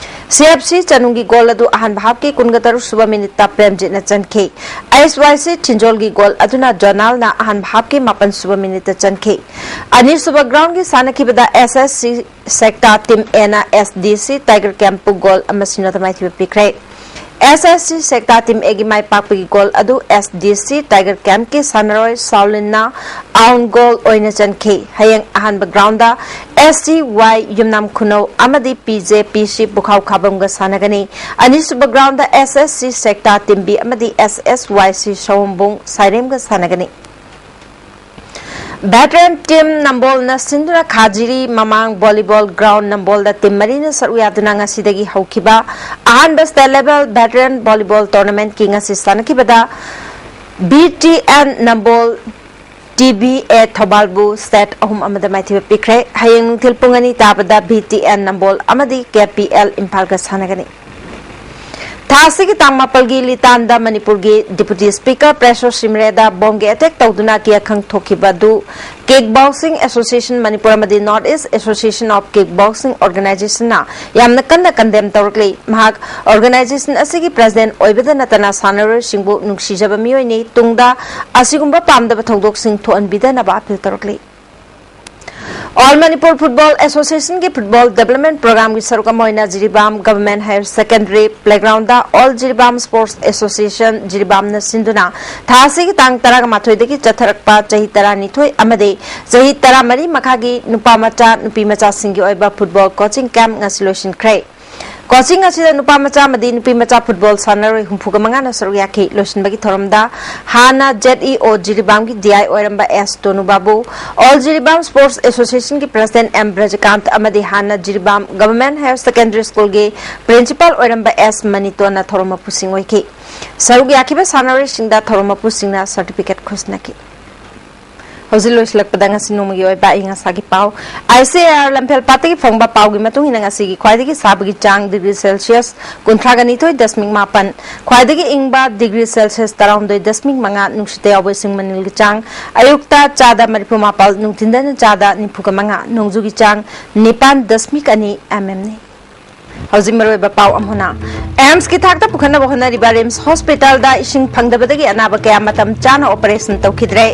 ꯁꯤ ꯑꯦꯐ ꯁꯤ ꯆꯅꯨꯡꯒꯤ ꯒꯣꯜ ꯑꯗꯨ ꯑꯍꯥꯟꯕ ꯍꯥꯞꯀꯤ ꯀꯨꯟꯒ ꯇꯔꯨꯛ ꯁꯨꯕ ꯃꯤꯅꯤꯠꯇ ꯄ꯭ꯔꯦꯝꯖꯤꯠꯅ ꯆꯟꯈꯤ꯫ ꯑꯩꯆ ꯋꯥꯏ ꯁꯤ ꯊꯤꯟꯖꯣꯜꯒꯤ ꯒꯣꯜ ꯑꯗꯨꯅ ꯖꯣꯅꯥꯜꯅ ꯑꯍꯥꯟꯕ ꯍꯥꯞꯀꯤ ꯃꯥꯄꯟ ꯁꯨꯕ ꯃꯤꯅꯤꯠꯇ ꯆꯟꯈꯤ꯫ ꯑꯅꯤꯁꯨꯕ ꯒ꯭ꯔꯥꯎꯟꯒꯤ ꯁꯥꯟꯅꯈꯤꯕꯗ ꯑꯦꯁ ꯑꯦꯁ ꯁꯤ ꯁꯦꯛꯇꯥ ꯇꯤꯝ ꯑꯦꯅ ꯑꯦꯁ ꯗꯤ ꯁꯤ ꯇꯥꯏꯒꯔ ꯀꯦꯝꯞꯄꯨ ꯒꯣꯜ ꯑꯃ ꯁꯤꯅꯣꯗ ꯃꯥꯏꯊꯤꯕ ꯄꯤꯈ꯭ꯔꯦ꯫ ꯑꯦꯁ ꯑꯦꯁ ꯁꯤ ꯁꯦꯛꯇꯥ ꯇꯤꯝ ꯑꯦꯒꯤ ꯃꯥꯏ ꯄꯥꯛꯄꯒꯤ ꯒꯣꯜ ꯑꯗꯨ ꯑꯦꯁ ꯗꯤ ꯁꯤ ꯇꯥꯏꯒꯔ ꯀꯦꯝꯞꯀꯤ ꯁꯥꯟꯅꯔꯣꯏ ꯁꯥꯎꯂꯤꯟꯅ ꯑꯥꯎꯟ ꯒꯣꯜ ꯑꯣꯏꯅ ꯆꯟꯈꯤ꯫ ꯍꯌꯦꯡ ꯑꯍꯥꯟꯕ ꯒ꯭ꯔꯥꯎꯟꯗ ꯑꯦꯁ ꯁꯤ ꯋꯥꯏ ꯌꯨꯝꯅꯥꯝ ꯈꯨꯅꯧ ꯑꯃꯗꯤ ꯄꯤ ꯖꯦ ꯄꯤ ꯁꯤ ꯄꯨꯈꯥꯎ ꯈꯥꯕꯝꯒ ꯁꯥꯟꯅꯒꯅꯤ꯫ ꯑꯅꯤꯁꯨꯕ ꯒ꯭ꯔꯥꯎꯟꯗ ꯑꯦꯁ ꯑꯦꯁ ꯁꯤ ꯁꯦꯛꯇꯥ ꯇꯤꯝ ꯕꯤ ꯑꯃꯗꯤ ꯑꯦꯁ ꯑꯦꯁ ꯋꯥꯏ ꯁꯤ ꯁꯑꯣꯝꯕꯨꯡ ꯁꯥꯏꯔꯦꯝꯒ ꯁꯥꯟꯅꯒꯅꯤ꯫ ꯚꯦꯇꯔꯟ ꯇꯤꯝ ꯅꯝꯕꯣꯜꯅ ꯁꯤꯟꯗꯨꯅ ꯈꯥꯖꯤꯔꯤ ꯃꯃꯥꯡ ꯚꯣꯂꯤꯕꯣꯜ ꯒ꯭ꯔꯥꯎꯟ ꯅꯝꯕꯣꯜꯗ ꯇꯤꯝ ꯃꯔꯤꯅ ꯁꯔꯨꯛ ꯌꯥꯗꯨꯅ ꯉꯁꯤꯗꯒꯤ ꯍꯧꯈꯤꯕ ꯑꯍꯥꯟꯕ ꯁ꯭ꯇꯦꯠ ꯂꯦꯚꯦꯜ ꯚꯦꯇꯔꯟ ꯚꯣꯂꯤꯕꯣꯜ ꯇꯣꯔꯅꯥꯃꯦꯟꯠꯀꯤ ꯉꯁꯤ ꯁꯥꯟꯅꯈꯤꯕꯗ B T and Nambol T B A ꯊꯧꯕꯥꯜꯕꯨ set ꯑꯍꯨꯝ ꯑꯃꯗ ꯃꯥꯏꯊꯤꯕ ꯄꯤꯈ꯭ꯔꯦ꯫ ꯍꯌꯦꯡ ꯅꯨꯡꯊꯤꯜ ꯄꯨꯡ ꯑꯅꯤ ꯇꯥꯕꯗ ꯚꯤ ꯇꯤ ꯑꯦꯟ ꯅꯝꯕꯣꯜ ꯑꯃꯗꯤ ꯀꯦ ꯄꯤ ꯑꯦꯜ ꯏꯝꯐꯥꯜꯒ ꯁꯥꯟꯅꯒꯅꯤ꯫ ꯊꯥ ꯑꯁꯤꯒꯤ ꯇꯥꯡ ꯃꯥꯄꯜꯒꯤ ꯂꯤꯇꯥꯟꯗ ꯃꯅꯤꯄꯨꯔꯒꯤ ꯗꯤꯄꯨꯇꯤ ꯁ꯭ꯄꯤꯀꯔ ꯄ꯭ꯔꯦꯁꯣ ꯁꯤꯃꯔꯦꯗ ꯕꯣꯝꯒꯤ ꯑꯦꯇꯦꯛ ꯇꯧꯗꯨꯅ ꯀꯤꯌꯥꯈꯪ ꯊꯣꯛꯈꯤꯕ ꯑꯗꯨ ꯀꯤꯛ ꯕꯣꯛꯁꯤꯡ ꯑꯦꯁꯣꯁꯤꯌꯦꯁꯟ ꯃꯅꯤꯄꯨꯔ ꯑꯃꯗꯤ north east association of kick boxing ꯑꯣꯔꯒꯅꯥꯏꯖꯦꯁꯟꯅ ꯌꯥꯝꯅ ꯀꯟꯅ ꯀꯟꯗꯦꯝ ꯇꯧꯔꯛꯂꯤ꯫ ꯃꯍꯥꯛ ꯑꯣꯔꯒꯅꯥꯏꯖꯦꯁꯟ ꯑꯁꯤꯒꯤ ꯄ꯭ꯔꯁꯤꯗꯦꯟ ꯑꯣꯏꯕꯗ ꯅꯠꯇꯅ ꯁꯥꯟꯅꯔꯣꯏꯁꯤꯡꯕꯨ ꯅꯨꯡꯁꯤꯖꯕ ꯃꯤꯑꯣꯏꯅꯤ꯫ ꯇꯨꯡꯗ ꯑꯁꯤꯒꯨꯝꯕ ꯄꯥꯝꯗꯕ ꯊꯧꯗꯣꯛꯁꯤꯡ ꯊꯣꯛꯍꯟꯕꯤꯗꯅꯕ ꯑꯥꯄꯤꯜ ꯇꯧꯔꯛꯂꯤ꯫ ꯑꯣꯜ ꯃꯅꯤꯄꯨꯔ ꯐꯨꯠꯕꯣꯜ ꯑꯦꯁꯣꯁꯤꯌꯦꯁꯟꯒꯤ ꯐꯨꯠꯕꯣꯜ ꯗꯦꯕꯂꯞꯃꯦꯟ ꯄ꯭ꯔꯣꯒ꯭ꯔꯥꯝꯒꯤ ꯁꯔꯨꯛ ꯑꯃ ꯑꯣꯏꯅ Jiribam government higher secondary playground all Jiribam sports association ꯖꯤꯔꯤꯕꯥꯝꯅ ꯁꯤꯟꯗꯨꯅ ꯊꯥ ꯑꯁꯤꯒꯤ ꯇꯥꯡ ꯇꯔꯥꯃꯥꯊꯣꯏꯗꯒꯤ ꯆꯠꯊꯔꯛꯄ ꯆꯍꯤ ꯇꯔꯥꯅꯤꯊꯣꯏ ꯑꯃꯗꯤ ꯆꯍꯤ ꯇꯔꯥꯃꯔꯤ ꯃꯈꯥꯒꯤ ꯅꯨꯄꯥ ꯃꯆꯥ, ꯅꯨꯄꯤ ꯃꯆꯥꯁꯤꯡꯒꯤ ꯑꯣꯏꯕ ꯐꯨꯠꯕꯣꯜ ꯀꯣꯆꯤꯡ ꯀꯦꯝꯞ ꯉꯁꯤ ꯂꯣꯏꯁꯤꯟꯈ꯭ꯔꯦ꯫ ꯀꯣꯆꯤꯡ ꯑꯁꯤꯗ ꯅꯨꯄꯥ ꯃꯆꯥ ꯑꯃꯗꯤ ꯅꯨꯄꯤ ꯃꯆꯥ ꯐꯨꯠꯕꯣꯜ ꯁꯥꯟꯅꯔꯣꯏ ꯍꯨꯝꯐꯨꯒ ꯃꯉꯥꯅ ꯁꯔꯨꯛ ꯌꯥꯈꯤ꯫ ꯂꯣꯏꯁꯤꯟꯕꯒꯤ ꯊꯧꯔꯝꯗ ꯍꯥꯟꯅ ꯖꯦꯠ ꯏ ꯑꯣ ꯖꯤꯔꯤꯕꯥꯝꯒꯤ ꯗꯤ ꯑꯥꯏ ꯑꯣꯏꯔꯝꯕ ꯑꯦꯁ ꯇꯣꯅꯨꯕꯥꯕꯨ, ꯑꯣꯜ ꯖꯤꯔꯤꯕꯥꯝ ꯁ꯭ꯄꯣꯔꯠꯁ ꯑꯦꯁꯣꯁꯤꯌꯦꯁꯟꯒꯤ ꯄ꯭ꯔꯁꯤꯗꯦꯟꯠ ꯑꯦꯝ ꯕ꯭ꯔꯖꯀꯥꯟꯇ ꯑꯃꯗꯤ ꯍꯥꯟꯅ ꯖꯤꯔꯤꯕꯥꯝ ꯒꯚꯔꯟꯃꯦꯟꯠ ꯍꯥꯌꯔ ꯁꯦꯀꯦꯟꯗꯔꯤ ꯁ꯭ꯀꯨꯜꯒꯤ ꯄ꯭ꯔꯤꯟꯁꯤꯄꯥꯜ ꯑꯣꯏꯔꯝꯕ ꯑꯦꯁ ꯃꯅꯤꯇꯣꯟꯅ ꯊꯧꯔꯝ ꯃꯄꯨꯁꯤꯡ ꯑꯣꯏꯈꯤ꯫ ꯁꯔꯨꯛ ꯌꯥꯈꯤꯕ ꯁꯥꯟꯅꯔꯣꯏꯁꯤꯡꯗ ꯊꯧꯔꯝ ꯃꯄꯨꯁꯤꯡꯅ ꯁꯥꯔꯇꯤꯐꯤꯀꯦꯠ ꯈꯨꯠꯁꯤꯟꯅꯈꯤ꯫ ꯍꯧꯖꯤꯛ ꯂꯣꯏꯁꯤꯜꯂꯛꯄꯗ ꯉꯁꯤ ꯅꯣꯡꯃꯒꯤ ꯑꯣꯏꯕ ꯑꯏꯪ ꯑꯁꯥꯒꯤ ꯄꯥꯎ꯫ ꯑꯥꯏ ꯁꯤ ꯑꯦ ꯑꯥꯔ ꯂꯝꯐꯦꯜ ꯄꯥꯠꯇꯒꯤ ꯐꯪꯕ ꯄꯥꯎꯒꯤ ꯃꯇꯨꯡ ꯏꯟꯅ ꯉꯁꯤꯒꯤ ꯈ꯭ꯋꯥꯏꯗꯒꯤ ꯁꯥꯕꯒꯤ ꯆꯥꯡ ꯗꯤꯒ꯭ꯔꯤ ꯁꯦꯜꯁꯤꯌꯁ ꯀꯨꯟꯊ꯭ꯔꯥꯒ ꯅꯤꯊꯣꯏ ꯗꯁꯃꯤꯛ ꯃꯥꯄꯟ, ꯈ꯭ꯋꯥꯏꯗꯒꯤ ꯏꯪꯕ ꯗꯤꯒ꯭ꯔꯤ ꯁꯦꯜꯁꯤꯌꯁ ꯇꯔꯥꯍꯨꯝꯗꯣꯏ ꯗꯁꯃꯤꯛ ꯃꯉꯥ, ꯅꯨꯡꯁꯤꯠꯇ ꯌꯥꯎꯕ ꯏꯁꯤꯡ ꯃꯅꯤꯜꯒꯤ ꯆꯥꯡ ꯑꯌꯨꯛꯇ ꯆꯥꯗ ꯃꯔꯤꯐꯨ ꯃꯥꯄꯜ, ꯅꯨꯡꯊꯤꯟꯗꯅ ꯆꯥꯗ ꯅꯤꯐꯨꯒ ꯃꯉꯥ, ꯅꯣꯡꯖꯨꯒꯤ ꯆꯥꯡ ꯅꯤꯄꯥꯟ ꯗꯁꯃꯤꯛ ꯑꯅꯤ ꯑꯦꯝ ꯑꯦꯝꯅꯤ꯫ ꯍꯧꯖꯤꯛ ꯃꯔꯨꯑꯣꯏꯕ ꯄꯥꯎ ꯑꯃꯨꯛ ꯍꯟꯅ꯫ ꯑꯦꯝꯁꯀꯤ ꯊꯥꯛꯇ ꯄꯨꯈꯠꯅꯕ ꯍꯣꯠꯅꯔꯤꯕ ꯔꯤꯝꯁ ꯍꯣꯁꯄꯤꯇꯥꯜꯗ ꯏꯁꯤꯡ ꯐꯪꯗꯕꯗꯒꯤ ꯑꯅꯥꯕ ꯀꯌꯥ ꯃꯇꯝ ꯆꯥꯅ ꯑꯣꯄꯔꯦꯁꯟ ꯇꯧꯈꯤꯗ꯭ꯔꯦ꯫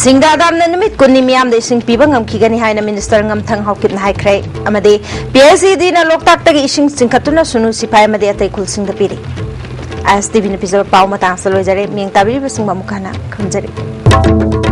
ꯁꯤꯡꯗꯥ ꯗꯥꯝꯅ ꯅꯨꯃꯤꯠ ꯀꯨꯟꯅꯤ ꯃꯤꯌꯥꯝꯗ ꯏꯁꯤꯡ ꯄꯤꯕ ꯉꯝꯈꯤꯒꯅꯤ ꯍꯥꯏꯅ ꯃꯤꯅꯤꯁꯇꯔ ꯉꯝꯊꯪ ꯍꯥꯎꯀꯤꯞꯅ ꯍꯥꯏꯈ꯭ꯔꯦ꯫ ꯑꯃꯗꯤ ꯄꯤ ꯑꯩꯆ ꯏ ꯗꯤꯅ ꯂꯣꯛꯇꯥꯛꯇꯒꯤ ꯏꯁꯤꯡ ꯆꯤꯡꯈꯠꯇꯨꯅ ꯁꯨꯅꯨ ꯁꯤꯐꯥꯏ ꯑꯃꯗꯤ ꯑꯇꯩ ꯈꯨꯜꯁꯤꯡꯗ ꯄꯤꯔꯤ꯫ ꯑꯥꯏ ꯑꯦꯁ ꯇꯤ ꯚꯤꯅ ꯄꯤꯖꯕ ꯄꯥꯎ ꯃꯇꯥꯡ ꯑꯁꯤꯗ ꯂꯣꯏꯖꯔꯦ꯫ ꯃꯤꯠꯌꯦꯡ ꯇꯥꯕꯤꯔꯤꯕꯁꯤꯡꯕꯨ ꯑꯃꯨꯛ ꯍꯟꯅ ꯈꯨꯔꯨꯝꯖꯔꯤ꯫